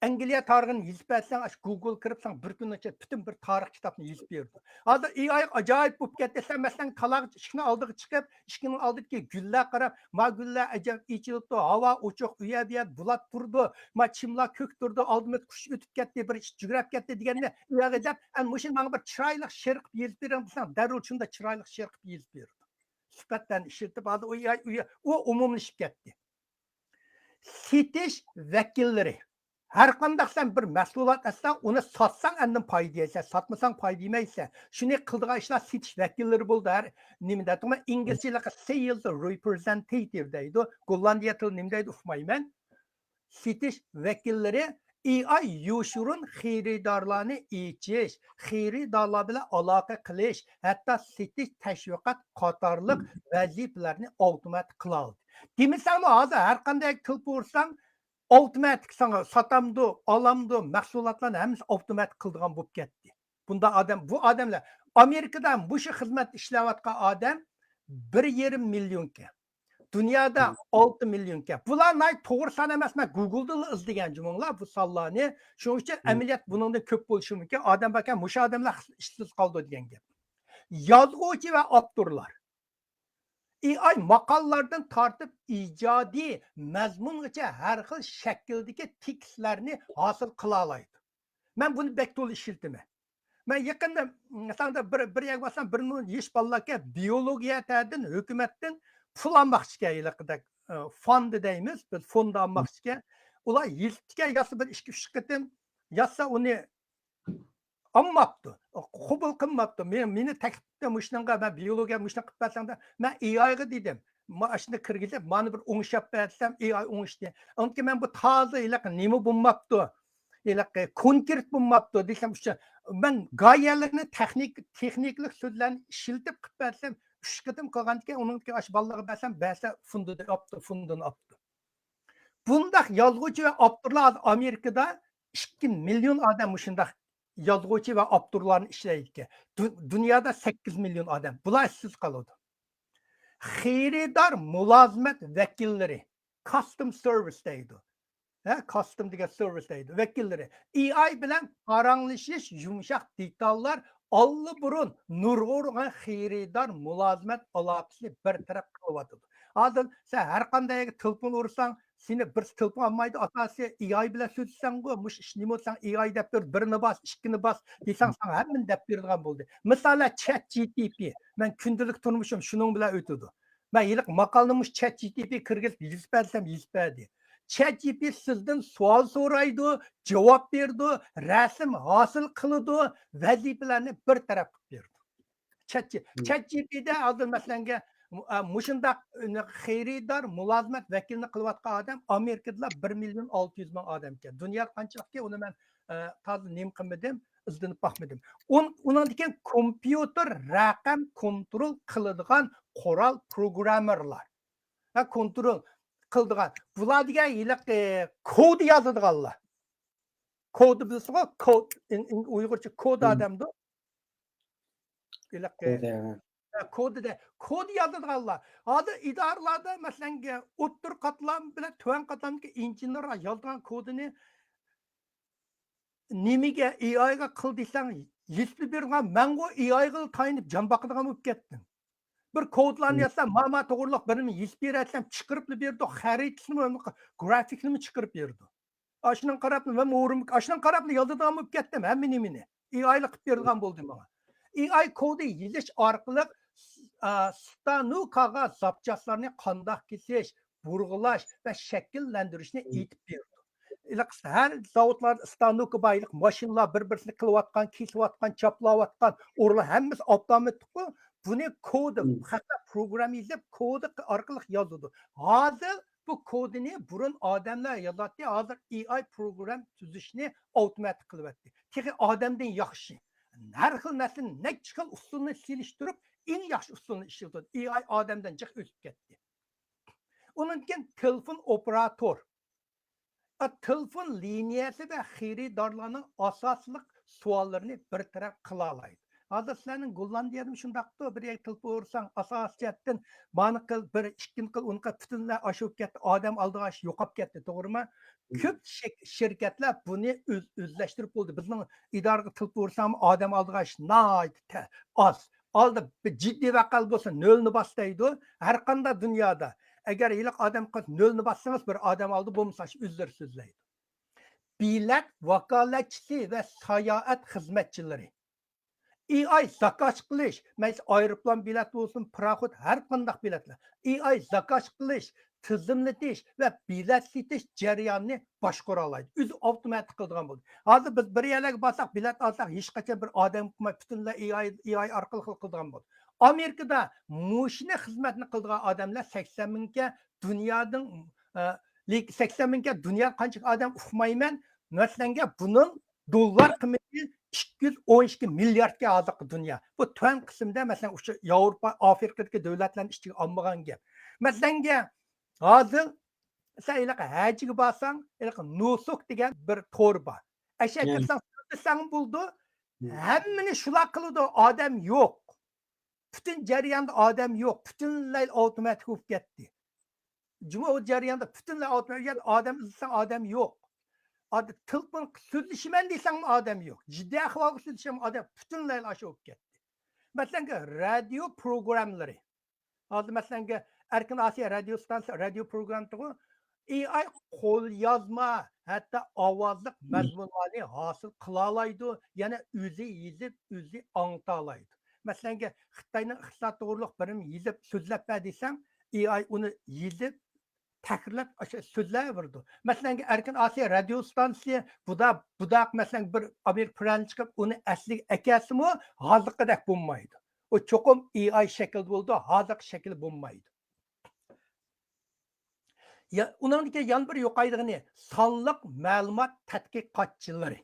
ئەنگلىيە تارىخىنى يېزىپ بەرسەڭ، ئاشۇ گۇگل كىرىپ ساڭا بىر كۈننىڭ ئىچىدە پۈتۈن بىر تارىخ كىتابنى يېزىپ بېرىدۇ. ھازىر ئېي ئاي ئاجايىپ بولۇپ كەتتى. سەن مەسىلەن، تالاغا ئىشىكنىڭ ئالدىغا چىقىپ، ئىشىكنىڭ ئالدىدىكى گۈللەرگە قاراپ، ما گۈللەر ئەجەب ئېچىلىپتۇ، ھاۋا ئوچۇق، ئۇ يەر بۇ يەر بۇلات تۇرىدۇ، ما چىملار كۆك تۇرىدۇ، ئالدىمىزدا قۇش ئۆتۈپ كەتتى، بىر ئىت جۈگرەپ كەتتى دېگەندە، ئۇ يەرگە دەپ، ئەنە مۇشۇ ماڭا بىر چىرايلىق شېئىر قىلىپ يېزىپ بېرىڭ دېسەڭ، دەررۇ شۇنداق چىرايلىق شېئىر قىلىپ يېزىپ بېرىدۇ. سۈپەتلەرنى ئىشلىتىپ، ھازىر ئۇ يەر، ئۇ يەر، ئۇ ئومۇملىشىپ كەتتى. سېتىش ۋەكىللىرى. ھەر قانداق سەن بىر مەھسۇلات ئەتسەڭ، ئۇنى ساتساڭ ئاندىن پايدا يەيسەن، ساتمىساڭ پايدا يېمەيسەن. شۇنى قىلىدىغان ئىشلار سېتىش ۋەكىللىرى بولدى. ھەر نېمە دەيدۇ، ئىنگلىزچىلىقى سېيلز رېپرېزېنتېتىپ دەيدۇ. گوللاندىيە تىلى نېمە دەيدۇ ئۇقمايمەن. سېتىش ۋەكىللىرى ئېي ئاي يوشۇرۇن خېرىدارلارنى ئېچىش، خېرىدارلار بىلەن ئالاقە قىلىش، ھەتتا سېتىش، تەشۋىقات قاتارلىق ۋەزىپىلەرنى ئاپتوماتىك قىلالىدى. دېمىسەڭمۇ ھازىر ھەر قانداق تېلېفون ئۇرساڭ، ئاپتوماتىك ساڭا ساتامدۇ، ئالامدۇ، مەھسۇلاتلارنى ھەممىسى ئاپتوماتىك قىلىدىغان بولۇپ كەتتى. بۇنداق ئادەم، بۇ ئادەملەر، ئامېرىكىدا مۇشۇ خىزمەتتە ئىشلەۋاتقان ئادەم بىر يېرىم مىليونكەن. دۇنيادا ئالتە مىليونكەن. بۇلار ناھايىتى توغرا سان ئەمەس، مەن گۇگلدىنلا ئىزدىگەن جۇمۇڭلار بۇ سانلارنى. شۇنىڭ ئۈچۈن ئەمەلىيەت بۇنىڭدىن كۆپ بولۇشى مۇمكىن. ئادەم باركەن، مۇشۇ ئادەملەر ئىشسىز قالىدۇ دېگەن گەپ. يازغۇچى ۋە ئاپتورلار. ئېي ئاي ماقالىلاردىن تارتىپ ئىجادىي مەزمۇنغىچە ھەر خىل شەكىلدىكى تېكىستلەرنى ھاسىل قىلالايدۇ. مەن بۇنى بەك تولا ئىشلىتىمەن. مەن يېقىندا، مىسالدا بىر، بىر يەرگە بارسام، بىر نۇر يېش بالىلاركەن بىيولوگىيە تەرەپتىن ھۆكۈمەتتىن پۇل ئالماقچىكەن، ھېلىقىدەك، ئە، فاند دەيمىز، بىز فوند ئالماقچىكەن. ئۇلار يېزىپتىكەن، يازسا بىر ئىككى، ئۈچ قېتىم يازسا ئۇنى ئالماپتۇ، قوبۇل قىلماپتۇ. مېنى، مېنى تەكلىپ قىپتۇ مۇشۇنىڭغا، مەن بىيولوگىيە مۇشۇنى قىلىپ بەرسەڭ دەپ، مەن ئېي ئايغا دېدىم. مانا شۇنى كىرگۈزۈپ، مانا بىر ئوڭشاپ بەر دېسەم، ئېي ئاي ئوڭشىدى. ئاندىن كېيىن مەن بۇ تازا ھېلىقى نېمە بولماپتۇ، ھېلىقى كونكرېت بولماپتۇ دېسەم، ئۈچۈن مەن گايەلىرىنى تېخنىك، تېخنىكىلىق سۆزلەرنى ئىشلىتىپ قىلىپ بەرسەم، ئۈچ قېتىم قىلغاندىكىن، ئۇنىڭدىن كېيىن ئاشۇ بالىلارغا بەرسەم، بەرسە فوندىنى ئاپتۇ، فوندىنى ئاپتۇ. بۇنداق يازغۇچى ۋە ئاپتورلار ھازىر ئامېرىكىدا ئىككى مىليون ئادەم مۇشۇنداق يازغۇچى ۋە ئاپتورلارنى ئىشلەيدىكەن. دۇ-، دۇنيادا سەككىز مىليون ئادەم. بۇلار ئىشسىز قالىدۇ. خېرىدار مۇلازىمەت ۋەكىللىرى، كاستومېر سېرۋىس دەيدۇ. ھە، كاستوم دېگەن سېرۋىس دەيدۇ. ۋەكىللىرى. ئېي ئاي بىلەن پاراڭلىشىش، يۇمشاق دېتاللار ئاللىبۇرۇن نۇرغۇنلىغان خېرىدار مۇلازىمەت ئالاقىسىنى بىر تەرەپ قىلىۋاتىدۇ. ھازىر سەن ھەر قانداق يەرگە تېلېفون ئۇرساڭ، سېنى بىرسى تېلېفون ئالمايدۇ، ئاساسىي ئېي ئاي بىلەن سۆزلىسەڭغۇ، مۇشۇ ئىش نېمە دېسەڭ، ئېي ئاي دەپ بېرىدۇ، بىرنى باس، ئىككىنى باس دېسەڭ، ساڭا ھەممىنى دەپ بېرىدىغان بولدى. مىسالەن، چات جى پى تى، مەن كۈندىلىك تۇرمۇشۇم شۇنىڭ بىلەن ئۆتىدۇ. مەن ھېلىقى ماقالىنى مۇشۇ چات جى پى تى كىرگۈزۈپ يېزىپ بەر دېسەم، يېزىپ بەردى. چات جى پى تى تى سىزدىن سوئال سورايدۇ، جاۋاب بېرىدۇ، رەسىم ھاسىل قىلىدۇ، ۋەزىپىلەرنى بىر تەرەپ قىلىپ بېرىدۇ. چات جى، چات جى پى تى تىدە ھازىر مەسىلەنگە، ئە، مۇشۇنداق خېرىدار مۇلازىمەت ۋەكىلىنى قىلىۋاتقان ئادەم ئامېرىكىدىلا بىر مىليون ئالتە يۈز مىڭ ئادەمكەن. دۇنيادا قانچىلىككەن، ئۇنى مەن، ئە، تازا نېمە قىلمىدىم، ئىزدىنىپ باقمىدىم. ئۇن-، ئۇنىڭدىن كېيىن كومپيۇتېر رەقەم كونترول قىلىدىغان قورال، پروگراممېرلار. ھە، كونترول قىلىدىغان. بۇلار دېگەن ھېلىقى كود يازىدىغانلار. كود بىلسىڭۇ، كود، ئىن-، ئىن-، ئۇيغۇرچە كود ئادەمدۇ. ھېلىقى كود، ھە. ھە، كود دە-، كود يازىدىغانلار. ھازىر ئىدارىلەردە، مەسىلەن، ئوتتۇرا قاتلام بىلەن تۆۋەن قاتلامدىكى ئىنژېنېرلار يازىدىغان كودىنى نېمىگە، ئېي ئايغا قىل دېسەڭ، يېزىپ بېرىدىغان، مەنغۇ ئېي ئايغا تايىنىپ جان باقىدىغان بولۇپ كەتتىم. بىر كودلارنى يازسام، ماما توغرىلىق بىرنېمە يېزىپ بېرەتسەم، چىقىرىپلا بېرىدۇ، خەرىتىسىنىمۇ، گرافىكنىمۇ چىقىرىپ بېرىدۇ. ئاشۇنىڭ قاراپلا، مەن ئورۇن، ئاشۇنىڭ قاراپلا يازىدىغان بولۇپ كەتتىم ھەممە نېمىنى. ئېي ئايلا قىلىپ بېرىدىغان بولدى ماڭا. ئېي ئاي كودى يېزىش ئارقىلىق ئا، ستانوكاغا زاپچاسلارنى قانداق كېسىش، بۇرغىلاش ۋە شەكىللەندۈرۈشنى ئېيتىپ بېرىدۇ. ھېلىقى ھەر زاۋۇتلاردا ستانوكا بار، ھېلىقى ماشىنىلار بىر-بىرسىنى قىلىۋاتقان، كېسىۋاتقان، چاپلاۋاتقان ئورۇنلار ھەممىسى ئاپتوماتىك. بۇنى كودا، خەتلەر پروگرامما يېزىپ، كودا ئارقىلىق يازىدۇ. ھازىر بۇ كودىنى بۇرۇن ئادەملەر يازاتتى، ھازىر ئېي ئاي پروگرام تۈزۈشنى ئاپتوماتىك قىلىۋەتتى. تېخى ئادەمدىن ياخشى. ھەر خىل نەرسىنى، نەچچە خىل ئۇسۇلنى سېلىشتۇرۇپ، ئەڭ ياخشى ئۇسۇلنى ئىشلىتىدۇ. ئېي ئاي ئادەمدىن جىق ئۆتۈپ كەتتى. ئۇنىڭدىن كېيىن تېلېفون ئوپېراتور. ئا، تېلېفون لىنىيەسى ۋە خېرىدارلارنىڭ ئاساسلىق سوئاللىرىنى بىر تەرەپ قىلالايدۇ. ھازىر سىلەرنىڭ گوللاندىيەدىمۇ شۇنداقتۇ، بىر يەرگە تېلېفون ئۇرساڭ، ئاساسىي جەھەتتىن مانى قىل، بىر ئىككىنى قىل، ئۇنى قىل، پۈتۈنلەي ئاشۇرۇپ كەتتى، ئادەم ئالدىغاچ يوقاپ كەتتى، توغرىمۇ؟ كۆپ شىركەتلەر بۇنى ئۆز-، ئۆزلەشتۈرۈپ بولدى. بىزنىڭ ئىدارىگە تېلېفون ئۇرساڭمۇ، ئادەم ئالدىغاچ ناھايىتى تە-، ئاز. ئالدى بىر جىددىي ۋەقەلەر بولسا نۆلنى باس دەيدۇ. ھەر قانداق دۇنيادا ئەگەر ھېلىقى ئادەم قىلسا نۆلنى باسسىڭىز، بىر ئادەم ئالدى بولمىسا ئۆزلىرى سۆزلەيدۇ. بېلەت ۋاكالەتچىسى ۋە ساياھەت خىزمەتچىلىرى. ئېي ئاي زاكاز قىلىش، مەيلى ئايروپىلان بېلەت بولسۇن، پاراخوت، ھەر قانداق بېلەتلەر. ئېي ئاي زاكاز قىلىش، تىزىملىتىش ۋە بېلەت سېتىش جەريانىنى باشقۇرالايدۇ. ئۆزى ئاپتوماتىك قىلىدىغان بولدى. ھازىر بىز بىر يەرلەرگە بارساق، بېلەت ئالساق، ھېچقاچان بىر ئادەم قىلماي، پۈتۈنلەي ئېي ئاي، ئېي ئاي ئارقىلىق قىلىدىغان بولدى. ئامېرىكىدا مۇشۇنى خىزمەتنى قىلىدىغان ئادەملەر سەكسەن مىڭكەن، دۇنيانىڭ، ئە، لېك-، سەكسەن مىڭكەن، دۇنيادا قانچە ئادەم ئۇقمايمەن. مەسىلەنگە، بۇنىڭ دوللار قىممىتى ئىككى يۈز ئون ئىككى مىلياردكەن ھازىرقى دۇنيا. بۇ تۆۋەن قىسىمدا، مەسىلەن، ئۇشۇ ياۋروپا، ئافرىقىدىكى دۆلەتلەرنىڭ ئىچىگە ئالمىغان گەپ. مەسىلەنگە، ھازىر سەن ھېلىقى ھەجگە بارساڭ، ھېلىقى نۇسۇك دېگەن بىر تور بار. ئەشەگە كىرسەڭ، سۆزلىسەڭ بولىدۇ. ھەممىنى شۇلار قىلىدۇ، ئادەم يوق. پۈتۈن جەرياندا ئادەم يوق، پۈتۈنلەي ئاپتوماتىك بولۇپ كەتتى. جۇمۇ جەريانىدا پۈتۈنلەي ئاپتوماتىك، ئادەم ئىزدىسەڭ ئادەم يوق. ئاد-، تېلېفون سۆزلىشىمەن دېسەڭمۇ ئادەم يوق. جىددىي ئەھۋالغا سۆزلىشەممۇ ئادەم، پۈتۈنلەي ئاشۇ بولۇپ كەتتى. مەسىلەنگە، رادىيو پروگراممىلىرى. ھازىر مەسىلەنگە، ئەركىن ئاسىيا رادىيو ستانسىيە، رادىيو پروگراممىسىغۇ، ئېي ئاي قوليازما، ھەتتا ئاۋازلىق مەزمۇنلارنى ھاسىل قىلالايدۇ، يەنە ئۆزى يېزىپ، ئۆزى ئاڭلىتالايدۇ. مەسىلەنگە، خىتاينىڭ ئىقتىساد توغرۇلۇق بىرىم يېزىپ سۆزلەپ بەر دېسەڭ، ئېي ئاي ئۇنى يېزىپ، تەھرىرلەپ، ئاشۇ سۆزلەۋېرىدۇ. مەسىلەنگە، ئەركىن ئاسىيا رادىيو ستانسىيە، بۇدا-، بۇداق، مەسىلەن، بىر ئامېرىكا پىرانى چىقىپ، ئۇنى ئەسلىگە ئەكەلسىمۇ، ھازىرقىدەك بولمايدۇ. ئۇ چوقۇم ئېي ئاي شەكلىدە بولىدۇ، ھازىرقى شەكلى بولمايدۇ. يا، ئۇنىڭدىكى يەنە بىر يوقايدىغىنى، سانلىق مەلۇمات تەتقىقاتچىلىرى.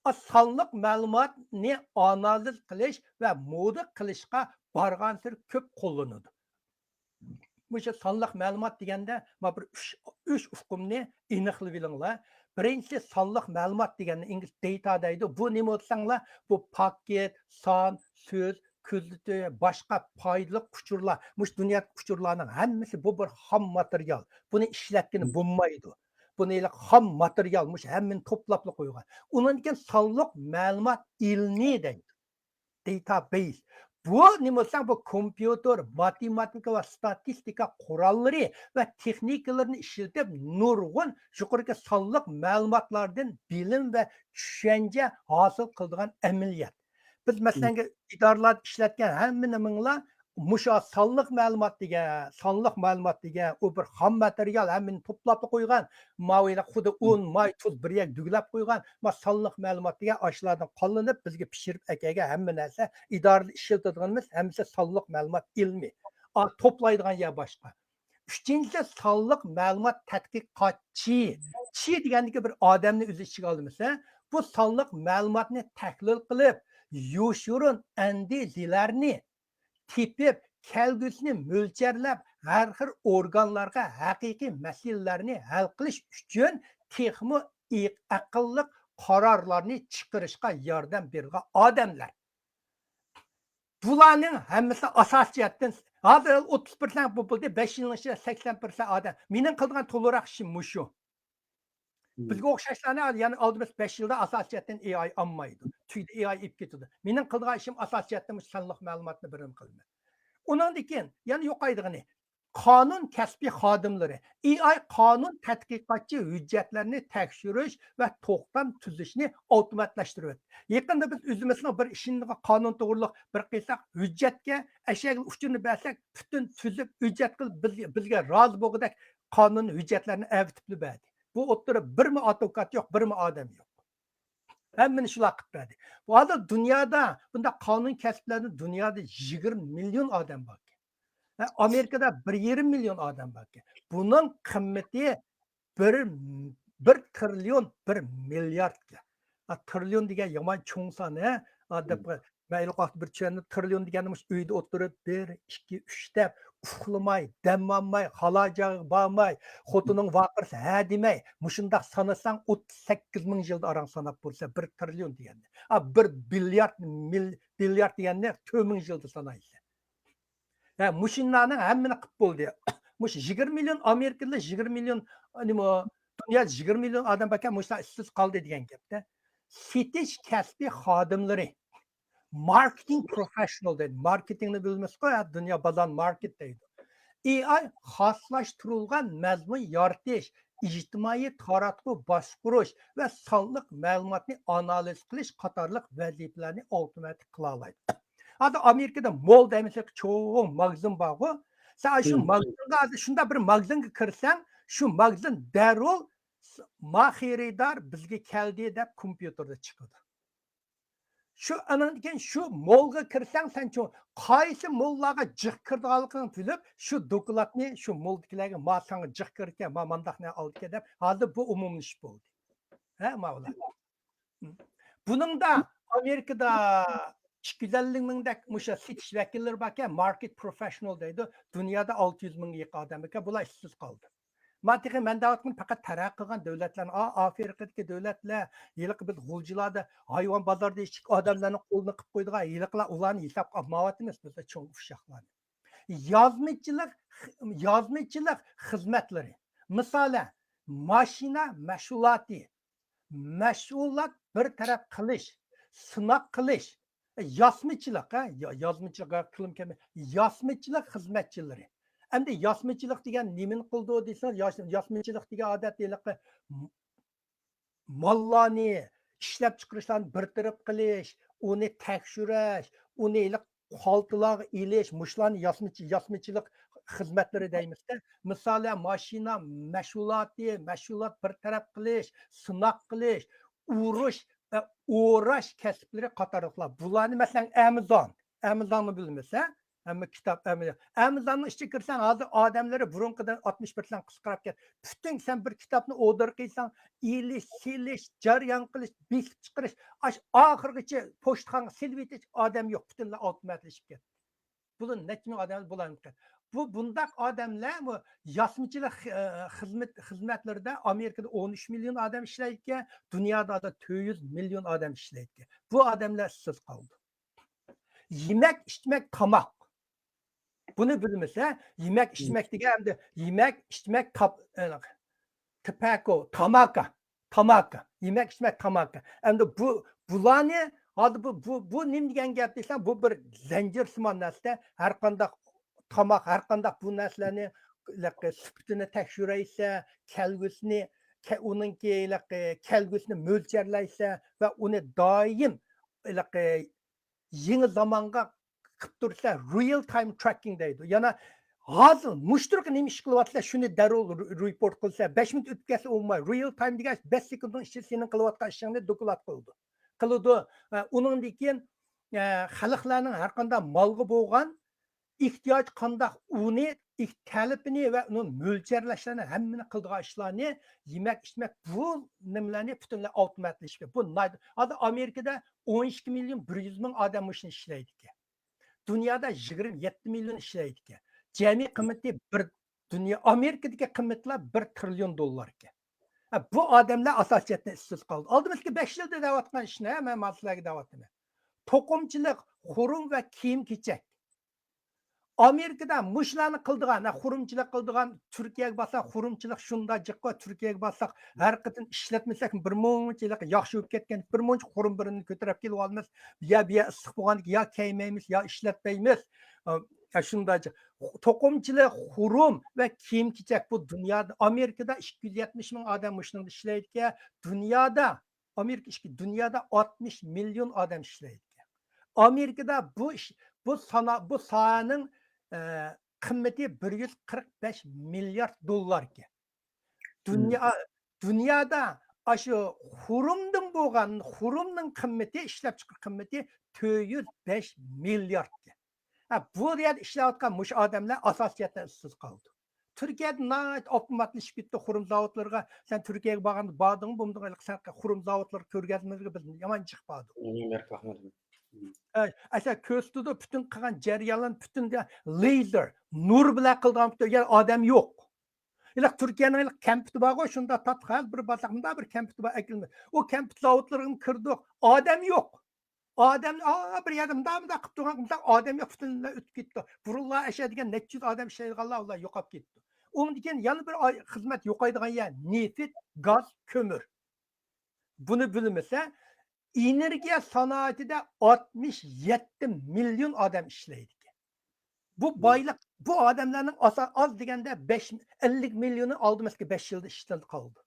ئا، سانلىق مەلۇماتنى ئانالىز قىلىش ۋە مودا قىلىشقا بارغانسېرى كۆپ قوللىنىدۇ. مۇشۇ سانلىق مەلۇمات دېگەندە، ما بىر ئۈچ، ئۈچ ئۇقۇمنى ئېنىقلىۋېلىڭلار. بىرىنچىسى، سانلىق مەلۇمات دېگەننى ئىنگلىز دېيتا دەيدۇ. بۇ نېمە دېسەڭلار، بۇ پاكىت، سان، سۆز، كۆزىتى، باشقا پايدىلىق ئۇچۇرلار. مۇشۇ دۇنيادىكى ئۇچۇرلارنىڭ ھەممىسى بۇ بىر خام ماتېرىيال. بۇنى ئىشلەتكىلى بولمايدۇ. بۇنى ھېلى خام ماتېرىيال، مۇشۇ ھەممىنى توپلاپلا قويغان. ئۇنىڭدىن كېيىن سانلىق مەلۇمات ئىلمى دەيدۇ. دېيتابەيس. بۇ نېمە دېسەڭ، بۇ كومپيۇتېر، ماتېماتىكا ۋە ستاتىستىكا قوراللىرى ۋە تېخنىكىلىرىنى ئىشلىتىپ، نۇرغۇن يۇقىرىقى سانلىق مەلۇماتلاردىن بىلىم ۋە چۈشەنچە ھاسىل قىلىدىغان ئەمەلىيەت. بىز، مەسىلەن، ئىدارىلاردا ئىشلەتكەن ھەممە نېمىڭلار مۇشۇ سانلىق مەلۇمات دېگەن، سانلىق مەلۇمات دېگەن، ئۇ بىر خام ماتېرىيال، ھەممىنى توپلاپلا قويغان. ماۋۇ خۇددى ئۇن، ماي، تۇز بىر يەرگە دۈگىلەپ قويغان. ما سانلىق مەلۇمات دېگەن ئاشۇلاردىن قوللىنىپ، بىزگە پىشۇرۇپ ئەكەلگەن ھەممە نەرسە، ئىدارىدە ئىشلىتىدىغىنىمىز ھەممىسى سانلىق مەلۇمات ئىلمى. ئا، توپلايدىغان يەر باشقا. ئۈچىنچىسى، سانلىق مەلۇمات تەتقىقاتچى. چى دېگەندىكى بىر ئادەمنى ئۆز ئىچىگە ئالىمىز، ھە؟ بۇ سانلىق مەلۇماتنى تەھلىل قىلىپ، يوشۇرۇن ئەندىزىلەرنى تېپىپ، كەلگۈسىنى مۆلچەرلەپ، ھەر خىل ئورگانلارغا ھەقىقىي مەسىلىلەرنى ھەل قىلىش ئۈچۈن تېخىمۇ ئېق-، ئەقىللىق قارارلارنى چىقىرىشقا ياردەم بېرىدىغان ئادەملەر. بۇلارنىڭ ھەممىسى ئاساسىي جەھەتتىن، ھازىر ئوتتۇز پىرسەنت بولدى، بەش يىلنىڭ ئىچىدە سەكسەن پىرسەنت ئادەم. مېنىڭ قىلىدىغان تولىراق ئىشىم مۇشۇ. بىزگە ئوخشاشلارنى يەنە ئالدىمىز بەش يىلدا ئاساسىي جەھەتتىن ئېي ئاي ئالمايدۇ. تۈگىدى، ئېي ئاي ئېلىپ كېتىدۇ. مېنىڭ قىلىدىغان ئىشىم ئاساسىي جەھەتتىن مۇشۇ سانلىق مەلۇماتنى بىرىنى قىلىمەن. ئۇنىڭدىن كېيىن يەنە يوقايدىغىنى، قانۇن كەسپىي خادىملىرى، ئېي ئاي قانۇن تەتقىقاتچى ھۆججەتلەرنى تەكشۈرۈش ۋە توختام تۈزۈشنى ئاپتوماتلاشتۇرۇۋەتتى. يېقىندا بىز ئۆزىمىزنىڭ بىر ئىشىنىڭ قانۇن توغرۇلۇق بىر قىلساق، ھۆججەتكە ئەشەگە ئۇچۇرنى بەرسەك، پۈتۈن تۈزۈپ ھۆججەت قىلىپ بىز، بىزگە رازى بولغۇدەك قانۇن ھۆججەتلەرنى ئەۋېتىپلا بەردى. بۇ ئوتتۇرا بىرمۇ ئادۋوكات يوق، بىرمۇ ئادەم يوق. ھەممىنى شۇلار قىلىپ بەردى. بۇ ھازىر دۇنيادا بۇنداق قانۇن كەسىپلەردە دۇنيادا يىگىرمە مىليون ئادەم باركەن. ھە، ئامېرىكىدا بىر يېرىم مىليون ئادەم باركەن. بۇنىڭ قىممىتى بىر، بىر تىرىليون، بىر مىلياردكەن. ھە، تىرىليون دېگەن يامان چوڭ سان، ھە؟ ھە، دەپ مەن ھېلىقى ۋاقىت بىر چۈشەندىم، تىرىليون دېگەننى مۇشۇ ئۆيدە ئولتۇرۇپ، بىر، ئىككى، ئۈچ دەپ، ئۇخلىماي، دەم ئالماي، خالا جايغا بارماي، خوتۇنۇڭ ۋارقىرىسا ھە دېمەي، مۇشۇنداق سانىساڭ، ئوتتۇز سەككىز مىڭ يىلدا ئاراڭ ساناپ بولىسەن، بىر تىرىليون دېگەننى. ئا، بىر بىليارد، مىل-، بىليارد دېگەننى تۆت مىڭ يىلدا سانايسەن. ھە، مۇشۇلارنىڭ ھەممىنى قىلىپ بولدى. مۇشۇ يىگىرمە مىليون ئامېرىكىلىق، يىگىرمە مىليون، نېمە، دۇنيادا يىگىرمە مىليون ئادەم باركەن، مۇشۇلار ئىشسىز قالدى دېگەن گەپتە. سېتىش كەسپى خادىملىرى، ماركېتىڭ پروفېشنال دەيدۇ. ماركېتىڭنى بىلمەسقۇ، ھە، دۇنيا بازار ماركېت دەيدۇ. ئېي ئاي خاسلاشتۇرۇلغان مەزمۇن يارىتىش، ئىجتىمائىي تاراتقۇ باشقۇرۇش ۋە سانلىق مەلۇماتنى ئانالىز قىلىش قاتارلىق ۋەزىپىلەرنى ئاپتوماتىك قىلالايدۇ. ھازىر ئامېرىكىدا مول دەيمىز، چوڭ ماگىزىن بارغۇ. سەن شۇ ماگىزىنغا، ھازىر شۇنداق بىر ماگىزىنغا كىرسەڭ، شۇ ماگىزىن دەررۇ ما خېرىدار بىزگە كەلدى دەپ كومپيۇتېردا چىقىدۇ. شۇ، ئانان كېيىن شۇ مولغا كىرسەڭ، سەن چوڭ قايسى موللارغا جىق كىرىدىغانلىقىڭنى بىلىپ، شۇ دوكلاتنى شۇ مولدىكىلەرگە، ما ساڭا جىق كىرىدىكەن، ما مانداق نەرسە ئالىدىكەن دەپ، ھازىر بۇ ئومۇملىشىپ بولدى. ھە، ما بۇلار. بۇنىڭدا ئامېرىكىدا ئىككى يۈز ئەللىك مىڭدەك مۇشۇ سېتىش ۋەكىللىرى باركەن، ماركېت پروفېشنال دەيدۇ. دۇنيادا ئالتە يۈز مىڭغا يېقىن ئادەم ئىكەن، بۇلار ئىشسىز قالدى. ما تېخى مەن دەۋاتقىنىم پەقەت تەرەققىي قىلغان دۆلەتلەرنى، ئا-، ئافرىقىدىكى دۆلەتلەر، ھېلىقى بىز غۇلجىلاردا ھايۋان بازاردا ئىچكى ئادەملەرنىڭ قولىنى قىلىپ قويىدىغان ھېلىقىلار، ئۇلارنى ھېسابقا ئالمايۋاتىمىز بىز، چوڭ ئۇششاقلارنى. يازمىچىلىق، يازمىچىلىق خىزمەتلىرى. مىسالەن، ماشىنا مەشغۇلاتى، مەشغۇلات بىر تەرەپ قىلىش، سىناق قىلىش، ياسمىچىلىق، ھە، يا-، يازمىچىلىق، قىلىم كەلمە-، ياسمىچىلىق خىزمەتچىلىرى. ئەمدى ياسمىچىلىق دېگەن نېمىنى قىلىدۇ دېسىڭىز، ياس-، ياسمىچىلىق دېگەن ئادەتتە ھېلىقى ماللارنى، ئىشلەپچىقىرىشلارنى بىر تەرەپ قىلىش، ئۇنى تەكشۈرۈش، ئۇنى ھېلىقى خالتىلارغا ئېلىش، مۇشۇلارنى ياسمىچى-، ياسمىچىلىق خىزمەتلىرى دەيمىزدە. مىسالەن، ماشىنا مەشغۇلاتى، مەشغۇلات بىر تەرەپ قىلىش، سىناق قىلىش، ئۇرۇش، ئە، ئوراش كەسىپلىرى قاتارلىقلار. بۇلارنى، مەسىلەن، ئەمازون، ئەمازوننى بىلىمىز، ھە؟ ھەممە كىتاب، ھەممە، ئەمازوننىڭ ئىچىگە كىرسەڭ، ھازىر ئادەملىرى بۇرۇنقىدىن ئاتمىش پىرسەنت قىسقىراپ كەتتى. پۈتۈن سەن بىر كىتابنى ئوردېر قىلساڭ، ئېلىش، سېلىش، جەريان قىلىش، بېسىپ چىقىرىش، ئاش-، ئاخىرغىچە پوچتىخانىغا سېلىۋېتىش ئادەم يوق، پۈتۈنلەي ئاپتوماتلىشىپ كەتتى. بۇلار نەچچە مىڭ ئادەم بۇلار. بۇ، بۇنداق ئادەملەر بۇ ياسمىچىلىق، ئە، خىزمەت، خىزمەتلىرىدە ئامېرىكىدا ئون ئۈچ مىليون ئادەم ئىشلەيدىكەن، دۇنيادا تۆت يۈز مىليون ئادەم ئىشلەيدىكەن. بۇ ئادەملەر ئىشسىز قالدى. يېمەك، ئىچمەك، تاماق. بۇنى بىلمىسە، يېمەك، ئىچمەك دېگەن ئەمدى يېمەك، ئىچمەك، تاپ-، ئە، تىپەكو، تاماكا، تاماكا. يېمەك، ئىچمەك، تاماكا. ئەمدى بۇ، بۇلارنى، ھازىر بۇ، بۇ، بۇ نېمە دېگەن گەپ دېسەڭ، بۇ بىر زەنجىرسىمان نەرسە. ھەر قانداق تاماق، ھەر قانداق بۇ نەرسىلەرنى، ھېلىقى سۈپىتىنى تەكشۈرەيسە، كەلگۈسىنى، كە-، ئۇنىڭكى ھېلىقى كەلگۈسىنى مۆلچەرلەيسە ۋە ئۇنى دائىم ھېلىقى يېڭى زامانغا قىلىپ تۇرسا، رىيل تايم تراككىڭ دەيدۇ. يەنە ھازىر مۇشۇ تۇرقى نېمە ئىش قىلىۋاتىسىلەر، شۇنى دەررۇ رېپورت قىلسا، بەش مىنۇت ئۆتۈپ كەتسە ئۇنىماي. رىيل تايم دېگەن بەش سېكۇنتنىڭ ئىچىدە سېنىڭ قىلىۋاتقان ئىشىڭنى دوكلات قىلىدۇ. قىلىدۇ. ئە، ئۇنىڭدىن كېيىن، ئە، خەلقلەرنىڭ ھەر قانداق مالغا بولغان ئېھتىياج قانداق، ئۇنى ئېھ-، تەلىپىنى ۋە ئۇنى مۆلچەرلەشلەرنى ھەممىنى قىلىدىغان ئىشلارنى، يېمەك، ئىچمەك، بۇ نېمىلەرنى پۈتۈنلەي ئاپتوماتلىشىپ، بۇ ناي-، ھازىر ئامېرىكىدا ئون ئىككى مىليون بىر يۈز مىڭ ئادەم مۇشۇنى ئىشلەيدىكەن. دۇنيادا يىگىرمە يەتتە مىليون ئىشلەيدىكەن. جەمئىي قىممىتى بىر دۇنيا، ئامېرىكىدىكى قىممەتلەر بىر تىرىليون دوللار ئىكەن. ھە، بۇ ئادەملەر ئاساسىي جەھەتتىن ئىشسىز قالدى. ئالدىمىزدىكى بەش يىلدا دەۋاتقان ئىشنى، ھە، مەن ھازىر سىلەرگە دەۋاتىمەن. توقۇمىچىلىق، خۇرۇم ۋە كىيىم-كېچەك. ئامېرىكىدا مۇشۇلارنى قىلىدىغان، ھە، خۇرۇمچىلىق قىلىدىغان، تۈركىيەگە بارساق، خۇرۇمچىلىق شۇنداق جىققا، تۈركىيەگە بارساق، ھەر قېتىم ئىشلەتمىسەك، بىر مۇنچىلىك ياخشى بولۇپ كەتكەن، بىر مۇنچە خۇرۇم بىرىنى كۆتۈرۈپ كېلىپ ئالىمىز. يا بۇ يەر ئىسسىق بولغاندىكىن يا كىيمەيمىز، يا ئىشلەتمەيمىز. ئە، شۇنداق. توقۇمىچىلىق، خۇرۇم ۋە كىيىم-كېچەك، بۇ دۇنيادا، ئامېرىكىدا ئىككى يۈز يەتمىش مىڭ ئادەم مۇشۇنىڭدا ئىشلەيدىكەن. دۇنيادا، ئامېرىكا ئىككى، دۇنيادا ئاتمىش مىليون ئادەم ئىشلەيدىكەن. ئامېرىكىدا بۇ ئىش، بۇ سانا-، بۇ ساھەنىڭ، ئە، قىممىتى بىر يۈز قىرىق بەش مىليارد دوللاركەن. دۇنيا، دۇنيادا ئاشۇ خۇرۇمدىن بولغان، خۇرۇمنىڭ قىممىتى، ئىشلەپچىقىرىش قىممىتى تۆت يۈز بەش مىلياردكەن. ھە، بۇ يەردە ئىشلەۋاتقان مۇشۇ ئادەملەر ئاساسىي جەھەتتىن ئىشسىز قالدى. تۈركىيەدە ناھايىتى ئاپتوماتلىشىپ كەتتى خۇرۇم زاۋۇتلىرىغا. سەن تۈركىيەگە بارغاندا باردىڭمۇ، بولمىدىڭمۇ، سەن خۇرۇم زاۋۇتلىرىغا كۆرگەزمىلەرگە بىز يامان جىق باردۇق. ئەسلى كۆرسىتىدۇ، پۈتۈن قىلغان جەريانلارنى پۈتۈن لېزېر، نۇر بىلەن قىلىدىغان پۈتۈن يەر ئادەم يوق. ھېلىقى تۈركىيەنىڭ ھېلىقى كەمپۈتى بارغۇ، شۇنداق تاتقان بىر بازار، مۇنداق بىر كەمپۈتى بار، ئەكىلمە. ئۇ كەمپۈت زاۋۇتلىرىغا كىردۇق، ئادەم يوق. ئادەم، ئا، بىر يەردە مۇنداق، مۇنداق قىلىپ تۇرغان، مۇنداق ئادەم يوق، پۈتۈنلەي ئۆتۈپ كەتتى. بۇرۇنلار ئەشە دېگەن نەچچە يۈز ئادەم ئىشلەيدىغانلار، ئۇلار يوقاپ كەتتى. ئۇنىڭدىن كېيىن يەنە بىر ئاي-، خىزمەت يوقايدىغان يەر، نېفىت، گاز، كۆمۈر. بۇنى بىلمىسە، ئېنېرگىيە سانائىتىدە ئاتمىش يەتتە مىليون ئادەم ئىشلەيدىكەن. بۇ بايلىق، بۇ ئادەملەرنىڭ ئاسا-، ئاز دېگەندە بەش، ئەللىك مىليونى ئالدى مەسىلىگە بەش يىلدا ئىشسىز قالدى.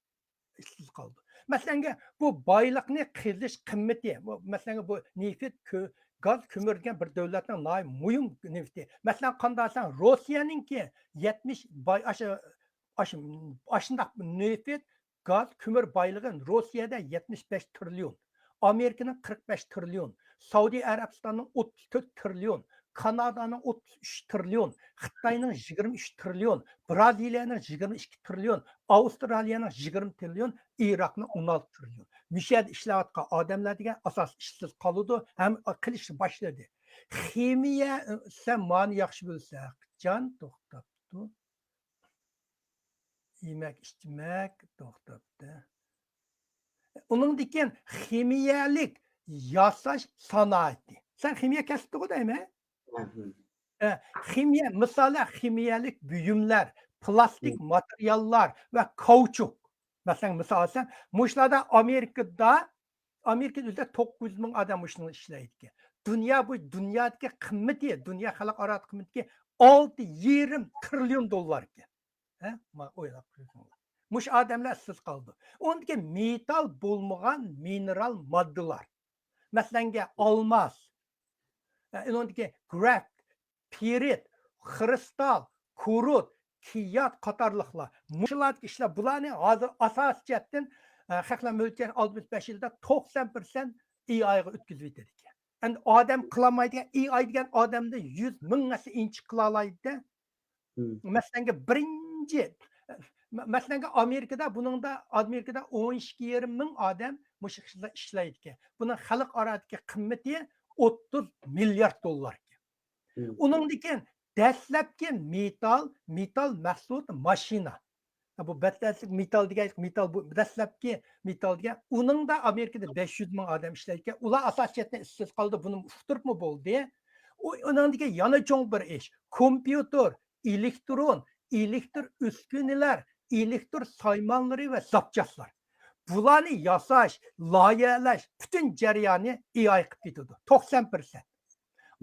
ئىشسىز قالدى. مەسىلەنگە، بۇ بايلىقنى قېزىش قىممىتى، بۇ، مەسىلەنگە، بۇ نېفىت، كۆ-، گاز، كۆمۈر دېگەن بىر دۆلەتنىڭ ناھايىتى مۇھىم نېفىتى. مەسىلەن، قانداق دېسەڭ، روسىيەنىڭكى يەتمىش باي-، ئاشۇ، ئاشۇ، ئاشۇنداق نېفىت، گاز، كۆمۈر بايلىقى روسىيەدە يەتمىش بەش تىرىليون، ئامېرىكىنىڭ قىرىق بەش تىرىليون، سەئۇدى ئەرەبىستاننىڭ ئوتتۇز تۆت تىرىليون، كانادانىڭ ئوتتۇز ئۈچ تىرىليون، خىتاينىڭ يىگىرمە ئۈچ تىرىليون، بىرازىلىيەنىڭ يىگىرمە ئىككى تىرىليون، ئاۋسترالىيەنىڭ يىگىرمە تىرىليون، ئىراقنىڭ ئون ئالتە تىرىليون. مۇشۇ يەردە ئىشلەۋاتقان ئادەملەر دېگەن ئاساسىي ئىشسىز قالىدۇ، ھەم قىلىشنى باشلىدى. خىمىيە، سەن مانى ياخشى بىلسە، جان توختاپتۇ. يېمەك، ئىچمەك توختاپتۇ. ئۇنىڭدىن كېيىن خىمىيەلىك ياساش سانائىتى. سەن خىمىيە كەسىپتىغۇ دەيمەن؟ ئە، خىمىيە، مىسالى خىمىيەلىك بۇيۇملار، پىلاستىك ماتېرىياللار ۋە كاۋچۇك. مەسىلەن، مىسال ئالساڭ، مۇشۇلاردا ئامېرىكىدا، ئامېرىكىدا ئۆزىدە توققۇز يۈز مىڭ ئادەم مۇشۇنى ئىشلەيدىكەن. دۇنيا بۇ، دۇنيادىكى قىممىتى، دۇنيا خەلقئارا قىممىتى ئالتە يېرىم تىرىليون دوللار ئىكەن. ھە؟ ما-، ئويلاپ قويساڭلار. مۇشۇ ئادەملەر ئىشسىز قالىدۇ. ئۇنىڭدىكى مېتال بولمىغان مىنېرال ماددىلار. مەسىلەنگە، ئالماس، ئە، ئۇنىڭدىكى گرافىت، پىرىت، خرۇستال، كۇرۇت، كىيات قاتارلىقلار. مۇشۇلاردىكى ئىشلار، بۇلارنى ھازىر ئاساسىي جەھەتتىن، ئە، خەقلەر مۆلچەر ئالدىمىز بەش يىلدا توقسان پىرسەنت ئېي ئايغا ئۆتكۈزۈۋېتىدىكەن. ئەمدى ئادەم قىلالمايدىكەن، ئېي ئاي دېگەن ئادەمدىن يۈز مىڭ ھەسسە ئىنچىكە قىلالايدىكەن. مەسىلەنگە، بىرىنچى، مە-، مەسىلەنگە، ئامېرىكىدا، بۇنىڭدا، ئامېرىكىدا ئون ئىككى يېرىم مىڭ ئادەم مۇشۇ ئىشلار ئىشلەيدىكەن. بۇنىڭ خەلقئارادىكى قىممىتى ئوتتۇز مىليارد دوللار ئىكەن. ئۇنىڭدىن كېيىن دەسلەپكى مېتال، مېتال مەھسۇلاتى ماشىنا. بۇ دەسلەپكى مېتال دېگەن، مېتال بۇ دەسلەپكى مېتال دېگەن، ئۇنىڭدا ئامېرىكىدا بەش يۈز مىڭ ئادەم ئىشلەيدىكەن. ئۇلار ئاساسىي جەھەتتىن ئىشسىز قالدى، بۇنى ئۇقتۇرۇپمۇ بولدى. ئۇ، ئۇنىڭدىن كېيىن يەنە چوڭ بىر ئىش، كومپيۇتېر، ئېلېكترون، ئېلېكتر ئۈسكۈنىلەر، ئېلېكتر سايمانلىرى ۋە زاپچاسلار. بۇلارنى ياساش، لايىھەلەش، پۈتۈن جەريانى ئېي ئاي قىلىپ كېتىدۇ، توقسان پىرسەنت.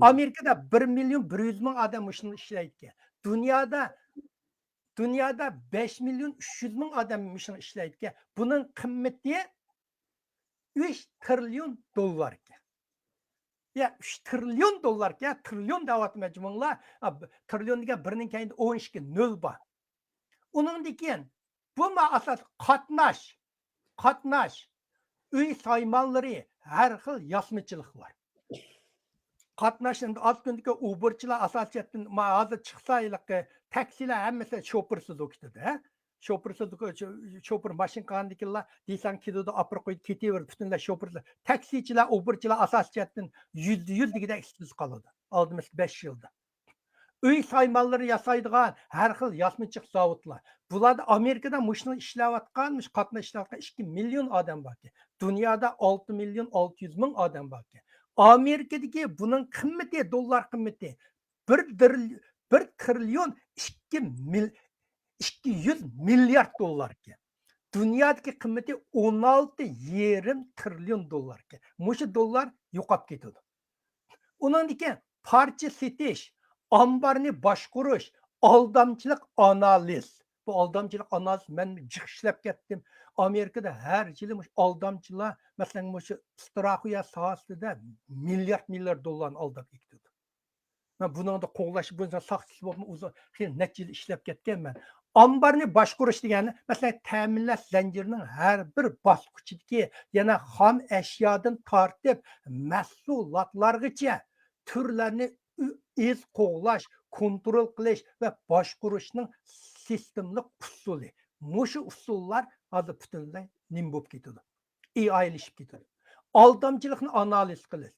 ئامېرىكىدا بىر مىليون بىر يۈز مىڭ ئادەم مۇشۇنى ئىشلەيدىكەن. دۇنيادا، دۇنيادا بەش مىليون ئۈچ يۈز مىڭ ئادەم مۇشۇنى ئىشلەيدىكەن. بۇنىڭ قىممىتى ئۈچ تىرىليون دوللار ئىكەن. يا، ئۈچ تىرىليون دوللار ئىكەن، تىرىليون دەۋاتىمەن، جۇمۇڭلار. ئا، ب-، تىرىليون دېگەن بىرنىڭ كەينىدە ئون ئىككى نۆل بار. ئۇنىڭدىن كېيىن بۇ ما ئاساس قاتناش، قاتناش، ئۆي سايمانلىرى، ھەر خىل ياسىمىچىلىقلار. قاتناش ئەمدى ئاز كۈندىكى ئۇبېرچىلار ئاساسىي جەھەتتىن، ما ھازىر چىقسا ھېلىقى تاكسىلار ھەممىسى شوپۇرسىز بولۇپ كېتىدۇ، ھە؟ شوپۇرسىز، شوپۇر ماشىنا قىلغاندىكىنلا دېسەڭ كېلىدۇ، ئاپىرىپ قويىدۇ، كېتىۋېرىدۇ، پۈتۈنلەي شوپۇرسىز. تاكسىچىلار، ئۇبېرچىلار ئاساسىي جەھەتتىن يۈزدە يۈز دېگۈدەك ئىشسىز قالىدۇ ئالدىمىزدىكى بەش يىلدا. ئۆي سايمانلىرى ياسايدىغان ھەر خىل ياسىمىچىلىق زاۋۇتلار. بۇلاردا ئامېرىكىدا مۇشۇنى ئىشلەۋاتقان، مۇشۇ قاتناش ئىشلەۋاتقان ئىككى مىليون ئادەم باركەن. دۇنيادا ئالتە مىليون ئالتە يۈز مىڭ ئادەم باركەن. ئامېرىكىدىكى بۇنىڭ قىممىتى، دوللار قىممىتى بىر دىر-، بىر تىرىليون ئىككى مىل-، ئىككى يۈز مىليارد دوللار ئىكەن. دۇنيادىكى قىممىتى ئون ئالتە يېرىم تىرىليون دوللار ئىكەن. مۇشۇ دوللار يوقاپ كېتىدۇ. ئۇنىڭدىن كېيىن پارچە سېتىش، ئامبارنى باشقۇرۇش، ئالدامچىلىق ئانالىز. بۇ ئالدامچىلىق ئانالىز مەن جىق ئىشلەپ كەتتىم. ئامېرىكىدا ھەر يىلى مۇشۇ ئالدامچىلار، مەسىلەن، مۇشۇ ستراخۇيە ساھەسىدە مىليارد، مىليارد دوللارنى ئالداپ كېتىدۇ. مەن بۇنىڭدا قوغلاش بويىچە ساقچىسى بولۇپ ئۇزۇن، خېلى نەچچە يىل ئىشلەپ كەتكەنمەن. ئامبارنى باشقۇرۇش دېگەن، مەسىلەن، تەمىنلەش زەنجىرىنىڭ ھەر بىر باسقۇچىدىكى، يەنە خام ئەشيادىن تارتىپ مەھسۇلاتلارغىچە تۈرلەرنى ئۈ-، ئىز قوغلاش، كونترول قىلىش ۋە باشقۇرۇشنىڭ سىستېمىلىق ئۇسۇلى. مۇشۇ ئۇسۇللار ھازىر پۈتۈنلەي نېمە بولۇپ كېتىدۇ؟ ئېئايلىشىپ كېتىدۇ. ئالدامچىلىقنى ئانالىز قىلىش.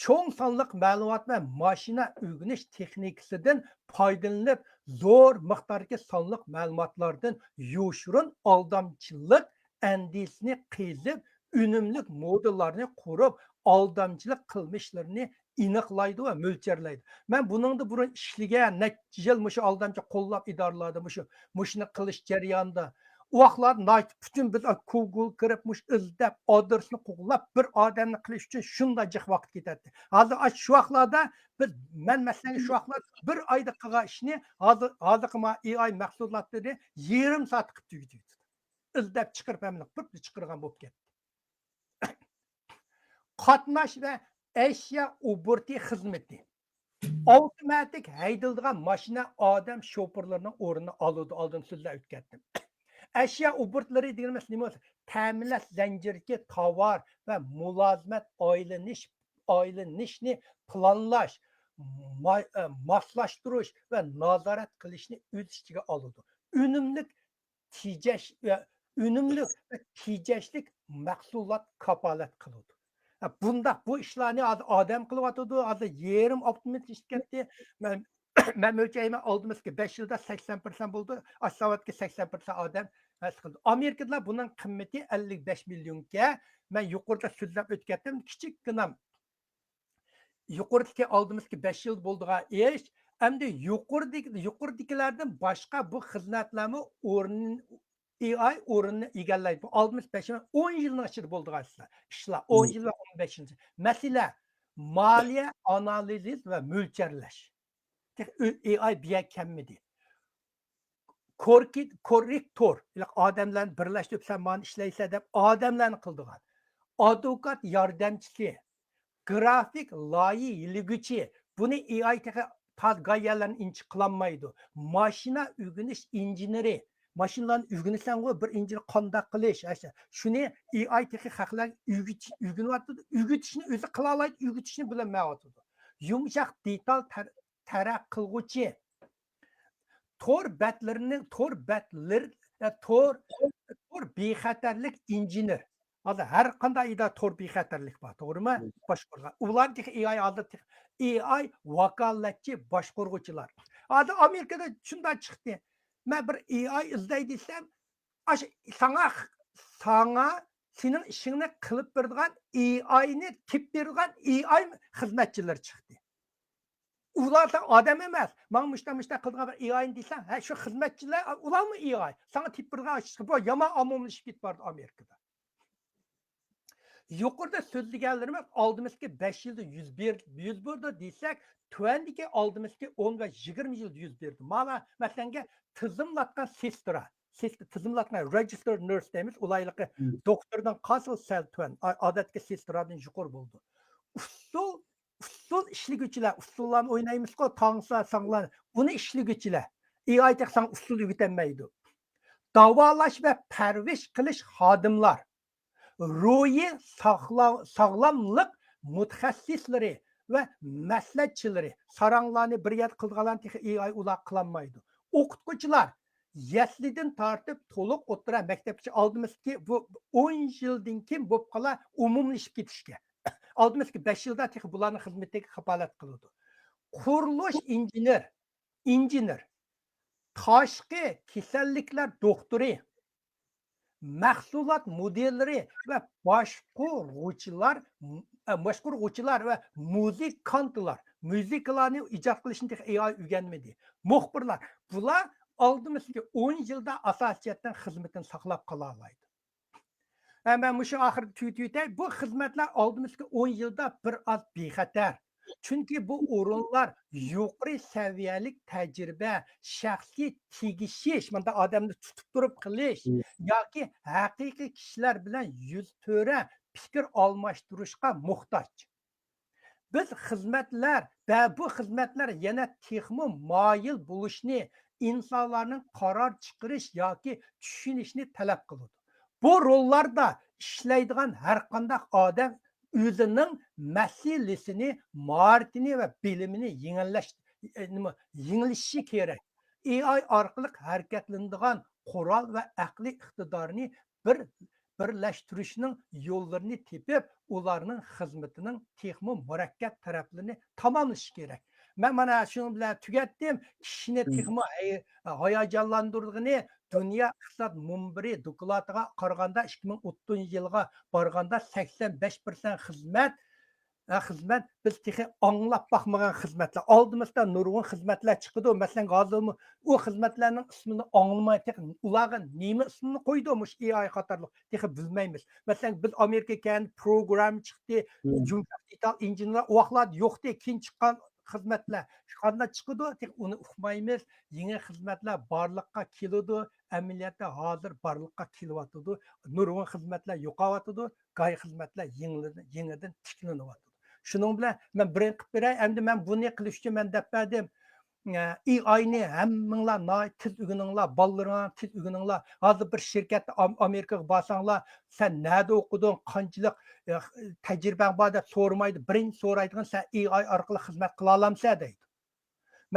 چوڭ سانلىق مەلۇمات ۋە ماشىنا ئۆگىنىش تېخنىكىسىدىن پايدىلىنىپ، زور مىقداردىكى سانلىق مەلۇماتلاردىن يوشۇرۇن ئالدامچىلىق ئەندىزىسىنى قېزىپ، ئۈنۈملۈك مودېللارنى قۇرۇپ، ئالدامچىلىق قىلمىشلىرىنى ئېنىقلايدۇ ۋە مۆلچەرلەيدۇ. مەن بۇنىڭدا بۇرۇن ئىشلىگەن، نەچچە يىل مۇشۇ ئالدامچى قوللاپ ئىدارىلەردە مۇشۇ، مۇشۇنى قىلىش جەريانىدا. ئۇ ۋاقىتلاردا ناھايىتى پۈتۈن بىز گوگل كىرىپ، مۇشۇ ئىزدەپ، ئادرېسنى قوغلاپ، بىر ئادەمنى قىلىش ئۈچۈن شۇنداق جىق ۋاقىت كېتەتتى. ھازىر ئاشۇ ۋاقىتلاردا بىز، مەن مەسىلەن، شۇ ۋاقىتلار بىر ئايدا قىلغان ئىشنى ھازىر، ھازىرقى ما ئېئاي مەھسۇلاتلىرى يېرىم سائەتتە قىلىپ تۈگىتىۋېتىدۇ. ئىزدەپ چىقىرىپ، ھەممىنى بىر چىقىرغان بولۇپ كەتتى. قاتناش ۋە ئەشيا ئوبوروتى خىزمىتى. ئاۋتوماتىك ھەيدىلىدىغان ماشىنا ئادەم شوپۇرلىرىنىڭ ئورنىنى ئالىدۇ. ئالدىن سۆزلەپ ئۆتكەنتىم. ئەشيا ئوبوروتلىرى دېگىنىمىز نېمە بولسا، تەمىنلەش زەنجىرىدىكى تاۋار ۋە مۇلازىمەت ئايلىنىش، ئايلىنىشنى پىلانلاش، ما-، ئە، ماسلاشتۇرۇش ۋە نازارەت قىلىشنى ئۆز ئىچىگە ئالىدۇ. ئۈنۈملۈك تېجەش، ئۈنۈملۈك ۋە تېجەشلىك مەھسۇلات كاپالەت قىلىدۇ. بۇنداق بۇ ئىشلارنى ھازىر ئادەم قىلىۋاتىدۇ. ھازىر يېرىم ئاپتوماتلىشىپ كەتتى. مەن، مەن ئۆلچەيمەن، ئالدىمىزدىكى بەش يىلدا سەكسەن پىرسەنت بولدى. ئاشۇ ساۋاتتىكى سەكسەن پىرسەنت ئادەم ھەس قىلدى. ئامېرىكىدا بۇنىڭ قىممىتى ئەللىك بەش مىليونكەن. مەن يۇقىرىدا سۆزلەپ ئۆتۈپ كەتتىم. كىچىككىنە يۇقىرىدىكى ئالدىمىزدىكى بەش يىل بولىدىغان ئىش. ئەمدى يۇقىرىدىكى، يۇقىرىدىكىلەردىن باشقا بۇ خىزمەتلەرمۇ ئورۇن، ئېئاي ئورۇننى ئىگىلەيدۇ. بۇ ئالدىمىز بەش يىل، ئون يىلنىڭ ئىچىدە بولىدىغان ئىشلار. ئىشلار، ئون يىل ۋە ئون بەش يىل. مەسىلە، مالىيە ئانالىز ۋە مۆلچەرلەش. تېخى ئېئاي بۇ يەرگە كەلمىدى. كوركى-، كوررېكتور، ئادەملەرنى بىرلەشتۈرۈپ، سەن مانا ئىشلەيسەن دەپ ئادەملەرنى قىلىدىغان. ئادۋوكات ياردەمچىسى، گرافىك لايىھىلىگۈچى، بۇنى ئېئاي تېخى تاز گايەلەرنى ئىنچىكە قىلالمايدۇ. ماشىنا ئۆگىنىش ئىنژېنېرى، ماشىنىلارنى ئۆگىنىسەنغۇ، بىر ئىنژېنېر قانداق قىلىش، ھە، شۇنى ئېئاي تېخى خەقلەرگە ئۆگىتىش، ئۆگىنىۋاتىدۇ، ئۆگىتىشنى ئۆزى قىلالايدۇ، ئۆگىتىشنى بىلمەيۋاتىدۇ. يۇمشاق دېتال تەر-، تەرەت قىلغۇچى، تور بەتلىرىنى، تور بەتلىر-، ئە، تور، تور بىخەتەرلىك ئىنژېنېر. ھازىر ھەر قانداق ئىدارە تور بىخەتەرلىك بار، توغرىمۇ؟ باشقۇرغان. ئۇلار تېخى ئېئاي ھازىر تېخى، ئېئاي ۋاكالەتچى باشقۇرغۇچىلار. ھازىر ئامېرىكىدا شۇنداق چىقتى. مەن بىر ئېئاي ئىزدەي دېسەم، ئاشۇ ساڭا، ساڭا سېنىڭ ئىشىڭنى قىلىپ بېرىدىغان ئېئاينى تېپىپ بېرىدىغان ئېئاي خىزمەتچىلىرى چىقتى. ئۇلار ساڭا ئادەم ئەمەس. ماڭا مۇشتا، مۇشتا قىلىدىغان بىر ئېئاينى دېسەڭ، ھە، شۇ خىزمەتچىلەر، ئۇلارمۇ ئېئاي. ساڭا تېپىپ بېرىدىغان ئىش، بۇ يامان ئومۇملىشىپ كېتىپ بارىدۇ ئامېرىكىدا. يۇقىرىدا سۆزلىگەنلىرىمىز ئالدىمىزدىكى بەش يىلدا يۈز بېر-، يۈز بېرىدۇ دېسەك، تۆۋەندىكى ئالدىمىزدىكى ئون ۋە يىگىرمە يىلدا يۈز بېرىدۇ. مانا، مەسىلەنگە، تىزىملاتقان سېسترا، سېست-، تىزىملاتقان registered nurse دەيمىز، ئۇلايلىقى دوختۇردىن قاسىل سەل تۆۋەن، ئا-، ئادەتتىكى سېسترادىن يۇقىرى بولىدۇ. ئۇسسۇل، ئۇسسۇل ئىشلىگۈچىلەر، ئۇسسۇللارنى ئوينايمىزغۇ، تاڭسا، ساڭلار، بۇنى ئىشلىگۈچىلەر. ئېئاي تېخى ساڭا ئۇسسۇل ئۆگىتەلمەيدۇ. داۋالاش ۋە پەرۋىش قىلىش خادىملار، روھىي ساغلا-، ساغلاملىق مۇتەخەسسىسلىرى ۋە مەسلىھەتچىلىرى، ساراڭلارنى بىر يەردە قىلىدىغانلارنى تېخى ئېئاي ئۇلار قىلالمايدۇ. ئوقۇتقۇچىلار، يەسلىدىن تارتىپ تولۇق ئوتتۇرا مەكتەپكىچە ئالدىمىزدىكى بۇ ئون يىلدىن كېيىن بولۇپ قالار ئومۇملىشىپ كېتىشكە. ئالدىمىزدىكى بەش يىلدا تېخى بۇلارنىڭ خىزمىتىگە كاپالەت قىلىدۇ. قۇرۇلۇش ئىنژېنېر، ئىنژېنېر، تاشقى كېسەللىكلەر دوختۇرى، مەھسۇلات مۇدىرلىرى ۋە باشقۇرغۇچىلار، ئە، باشقۇرغۇچىلار ۋە مۇزىكانتلار، مۇزىكىلارنى ئىجاد قىلىشنى تېخى ئېئاي ئۆگەنمىدى. مۇخبىرلار، بۇلار ئالدىمىزدىكى ئون يىلدا ئاساسىي جەھەتتىن خىزمىتىنى ساقلاپ قالالايدۇ. ھە، مەن مۇشۇ ئاخىرىدا تۈگىتىۋېتەي. بۇ خىزمەتلەر ئالدىمىزدىكى ئون يىلدا بىر ئاز بىخەتەر. چۈنكى بۇ ئورۇنلار يۇقىرى سەۋىيەلىك تەجرىبە، شەخسىي تېگىشىش، مۇنداق ئادەمنى تۇتۇپ تۇرۇپ قىلىش ياكى ھەقىقىي كىشىلەر بىلەن يۈزتۆرە پىكىر ئالماشتۇرۇشقا موھتاج. بىز خىزمەتلەر ۋە بۇ خىزمەتلەر يەنە تېخىمۇ مايىل بولۇشنى، ئىنسانلارنىڭ قارار چىقىرىش ياكى چۈشىنىشنى تەلەپ قىلىدۇ. بۇ روللاردا ئىشلەيدىغان ھەرقانداق ئادەم ئۆزىنىڭ مەسىلىسىنى، ماھارىتىنى ۋە بىلىمىنى يېڭىلەش-، نېمە، يېڭىلىشى كېرەك. ئېي ئاي ئارقىلىق ھەرىكەتلىنىدىغان قورال ۋە ئەقلىي ئىقتىدارنى بىر، بىرلەشتۈرۈشنىڭ يوللىرىنى تېپىپ، ئۇلارنىڭ خىزمىتىنىڭ تېخىمۇ مۇرەككەپ تەرەپلىرىنى تاماملىشى كېرەك. مەن مانا شۇنىڭ بىلەن تۈگەتتىم. كىشىنى تېخىمۇ ھەي-، ھاياجانلاندۇرىدىغىنى، دۇنيا ئىقتىساد مۇنبىرى دوكلاتىغا قارىغاندا، ئىككى مىڭ ئوتتۇزىنچى يىلغا بارغاندا، سەكسەن بەش پىرسەنت خىزمەت، ھە، خىزمەت، بىز تېخى ئاڭلاپ باقمىغان خىزمەتلەر. ئالدىمىزدا نۇرغۇن خىزمەتلەر چىقىدۇ. مەسىلەن، ھازىرمۇ ئۇ خىزمەتلەرنىڭ ئىسمىنى ئاڭلىماي، تېخى ئۇلارغا نېمە ئىسمىنى قويدى، مۇشۇ ئېي ئاي قاتارلىق، تېخى بىلمەيمىز. مەسىلەن، بىز ئامېرىكا كەلگەندە پروگرامما چىقتى، يۇمشاق دېتال ئىنژېنېرلار ئۇ ۋاقىتلاردا يوقتى، كېيىن چىققان خىزمەتلەر قانداق چىقىدۇ، تېخى ئۇنى ئۇقمايمىز. يېڭى خىزمەتلەر بارلىققا كېلىدۇ، ئەمەلىيەتتە ھازىر بارلىققا كېلىۋاتىدۇ. نۇرغۇن خىزمەتلەر يوقاۋاتىدۇ، گاي خىزمەتلەر يېڭىدىن، يېڭىدىن تىكلىنىۋاتىدۇ. شۇنىڭ بىلەن مەن بىرىنى قىلىپ بېرەي، ئەمدى مەن بۇنى قىلىش ئۈچۈن مەن دەپ بەردىم. ئە، ئېي ئاينى ھەممىڭلار ناھايىتى تېز ئۆگىنىڭلار، بالىلىرىڭلار تېز ئۆگىنىڭلار. ھازىر بىر شىركەتتە ئام-، ئامېرىكىغا بارساڭلار، سەن نەدە ئوقۇدۇڭ، قانچىلىك، ئە، تەجرىبەڭ بار دەپ سورىمايدۇ. بىرىنچى سورايدىغىنى، سەن ئېي ئاي ئارقىلىق خىزمەت قىلالامسەن دەيدۇ.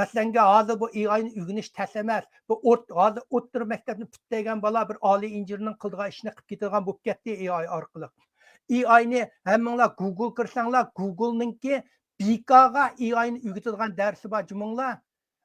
مەسىلەنگە، ھازىر بۇ ئېي ئاينى ئۆگىنىش تەس ئەمەس. بۇ ئوت-، ھازىر ئوتتۇرا مەكتەپنى پۈتتۈرگەن بالا بىر ئالىي ئىنژېنېرنىڭ قىلىدىغان ئىشىنى قىلىپ كېتىدىغان بولۇپ كەتتى ئېي ئاي ئارقىلىق. ئېي ئاينى ھەممىڭلار گۇگل كىرسەڭلار، گۇگلنىڭكى بىكارغا ئېي ئاينى ئۆگىتىدىغان دەرسى بار جۇمۇڭلار.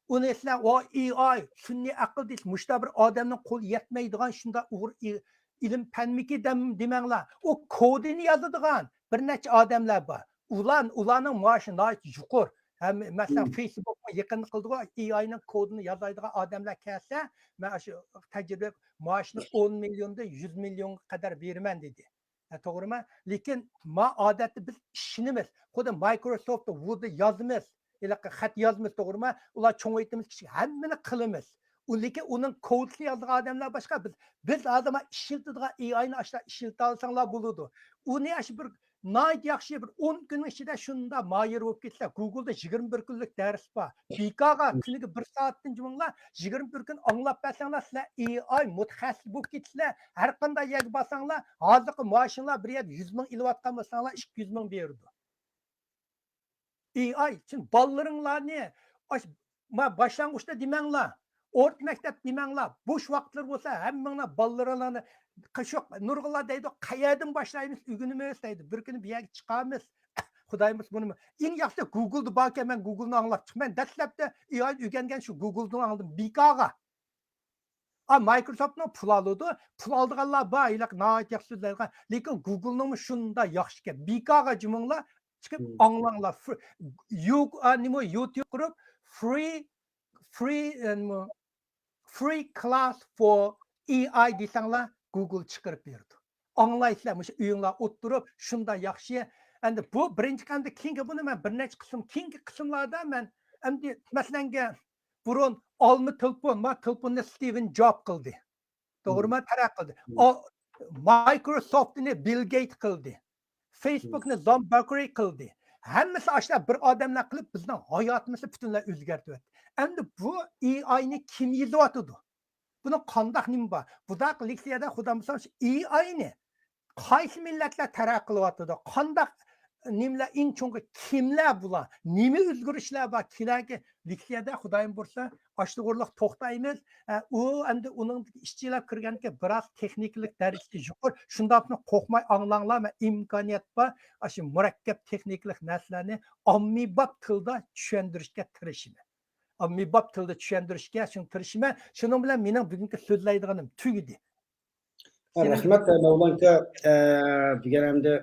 ئۇنى سىلەر، ۋا ئېي ئاي، سۈنئىي ئەقىل دېسە، مۇشۇنداق بىر ئادەمنىڭ قولى يەتمەيدىغان شۇنداق ئۇغۇر ئىل-، ئىلىم پەنمىكى دەم-، دېمەڭلار. ئۇ كودىنى يازىدىغان بىر نەچچە ئادەملەر بار. ئۇلار، ئۇلارنىڭ مائاشى ناھايىتى يۇقىرى. ھەم، مەسىلەن، فېيسبۇكمۇ يېقىندا قىلدىغۇ، ئېي ئاينىڭ كودىنى يازايدىغان ئادەملەر كەلسە، مەن شۇ تەجرىبە مائاشىنى ئون مىليوندىن يۈز مىليونغا قەدەر بېرىمەن دېدى. ھە، توغرىمۇ؟ لېكىن ما ئادەتتە بىز ئىشىنىمىز. خۇددى مايكروسوفت ۋورددا يازىمىز، ھېلىقى خەت يازىمىز، توغرىمۇ؟ ئۇلار چوڭايتىمىز، كىچىك، ھەممىنى قىلىمىز. ئۇ، لېكىن ئۇنىڭ كودىنى يازىدىغان ئادەملەر باشقا. بىز، بىز ھازىر ما ئىشلىتىدىغان ئېي ئاينى ئاشۇنداق ئىشلىتەلىسەڭلار بولىدۇ. ئۇنى ئاشۇ بىر ناھايىتى ياخشى بىر ئون كۈننىڭ ئىچىدە شۇنداق ماھىر بولۇپ كېتىسىلەر. گۇگلدا يىگىرمە بىر كۈنلۈك دەرس بار. بىكارغا كۈنىگە بىر سائەتتىن جۇمۇڭلار، يىگىرمە بىر كۈن ئاڭلاپ بەرسەڭلار، سىلەر ئېي ئاي مۇتەخەسسىسى بولۇپ كېتىسىلەر. ھەر قانداق يەرگە بارساڭلار، ھازىرقى مائاشىڭلار بىر يەردە يۈز مىڭ ئېلىۋاتقان بولساڭلار، ئىككى يۈز مىڭ بېرىدۇ. ئېي ئاي، چۈنكى بالىلىرىڭلارنى ئاش-، ما-، باشلانغۇچتا دېمەڭلار، ئورتا مەكتەپ دېمەڭلار، بوش ۋاقىتلىرى بولسا ھەممىڭلار بالىلىرىڭلارنى، شۇ نۇرغۇنلار دەيدۇ، قەيەردىن باشلايمىز، ئۆگىنىمىز دەيدۇ. بىر كۈنى بۇ يەرگە چىقارمىز. خۇدايىم بۇيرۇسا بۇنىمۇ. ئەڭ ياخشىسى گۇگلدا باركەن، مەن گۇگلنى ئاڭلاپ چىقىمەن. دەسلەپتە ئېي ئاينى ئۆگەنگەن شۇ گۇگلدىن ئاڭلىدىم. بىكارغا. ئا، مايكروسوفتنىڭ پۇل ئالىدۇ. پۇل ئالىدىغانلار بار، ھېلىقى ناھايىتى ياخشى سۆزلەيدىغان. لېكىن گۇگلنىڭمۇ شۇنداق ياخشىكەن. بىكارغا جۇمۇڭلار چىقىپ ئاڭلاڭلار. فر-، يۇ-، ئا، نېمە، يۇتيۇب قۇرۇپ، فرى، فرى، ئە، نېمە، فرى كلاس فور ئېي ئاي دېسەڭلار، گۇگل چىقىرىپ بېرىدۇ. ئاڭلايسىلەر، مۇشۇ ئۆيۈڭلار ئولتۇرۇپ، شۇنداق ياخشى. ئەمدى بۇ بىرىنچى قەدەمدە، كېيىنكى بۇنى مەن بىر نەچچە قىسىم، كېيىنكى قىسىملاردا مەن ئەمدى، مەسىلەنگە، بۇرۇن ئالما تېلېفون، ما تېلېفوننى ستىۋېن جوب قىلدى. توغرىما؟ تەرەققىي قىلدى. ئا، مايكروسوفتنى بىل گېيت قىلدى. فېيسبۇكنى زامباكرى قىلدى. ھەممىسى ئاشۇنداق بىر ئادەملەر قىلىپ، بىزنىڭ ھاياتىمىزنى پۈتۈنلەي ئۆزگەرتىۋەتتى. ئەمدى بۇ ئېي ئاينى كىم يېزىۋاتىدۇ؟ بۇنىڭ قانداق نېمە بار؟ بۇنداق لېكسىيەدە خۇدام بولسا، شۇ ئېي ئاينى قايسى مىللەتلەر تەرەققىي قىلىۋاتىدۇ؟ قانداق نېمىلەر ئەڭ چوڭقۇر؟ كىملەر بۇلار؟ نېمە ئۆزگىرىشلەر بار؟ كېلەركى لېكسىيەدە خۇدايىم بۇيرۇسا، ئاشۇ توغرىلىق توختايمىز. ئە، ئۇ ئەمدى ئۇنىڭ ئىچىگە كىرگەنكى بىراز تېخنىكىلىق دەرىجىسى يۇقىرى. شۇنداقمۇ قورقماي ئاڭلاڭلار، مەن ئىمكانىيەت بار، ئاشۇ مۇرەككەپ تېخنىكىلىق نەرسىلەرنى ئاممىباب تىلدا چۈشەندۈرۈشكە تىرىشىمەن. ئاممىباب تىلدا چۈشەندۈرۈشكە شۇنى تىرىشىمەن. شۇنىڭ بىلەن مېنىڭ بۈگۈنكى سۆزلەيدىغىنىم تۈگىدى. ھە، رەھمەت، مەۋلان ئاكا. ئە، بۈگۈن ئەمدى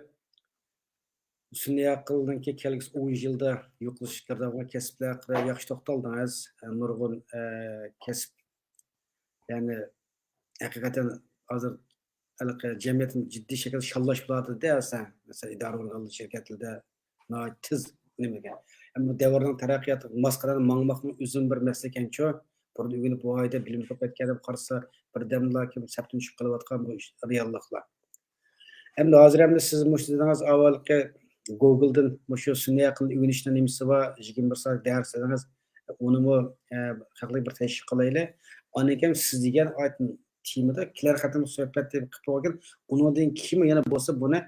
سۈنئىي ئەقىلنىڭكى كەلگۈسى ئون يىلدا يوقىلىشقا كىرىدىغان كەسىپلەر ھەققىدە ياخشى توختالدىڭىز. ئە، نۇرغۇن، ئە، كەسىپ، يەنى ھەقىقەتەن ھازىر ھېلىقى جەمئىيەتنى جىددىي شەكىلدە شاللاش بولۇۋاتىدۇ-دە، ئەسلى. مەسىلەن، ئىدارە ئورگانلىرى، شىركەتلەردە ناھايىتى تېز نېمىگە. ئەمما دەۋرنىڭ تەرەققىياتىغا ماس قەدەمدە ماڭماقنىڭ ئۆزىمۇ بىر مەسىلە ئىكەنچۇ. بۇرۇن ئۆگىنىپ، بۇ ئايدا بىلىم كۆپەيتكەن دەپ قارىسا، بىردەمدىلا كىم سەپتىن چۈشۈپ قېلىۋاتقان بۇ ئىش رېئاللىقلار. ئەمدى ھازىر ئەمدى سىز مۇشۇ دېدىڭىز، ئاۋۋالقى گوگلدىن مۇشۇ سۈنئىي ئەقىل ئۆگىنىشنىڭ نېمىسى بار، يىگىرمە بىر سائەت دەرس دېدىڭىز. ئۇنىمۇ، ئە، خەقلىك بىر تەشۋىق قىلايلى. ئاندىن كېيىن سىز دېگەن ئايتىم تېمىدا كېلەر قېتىم سۆھبەت قىلىپ بولغان، ئۇنىڭدىن كېيىنمۇ يەنە بولسا بۇنى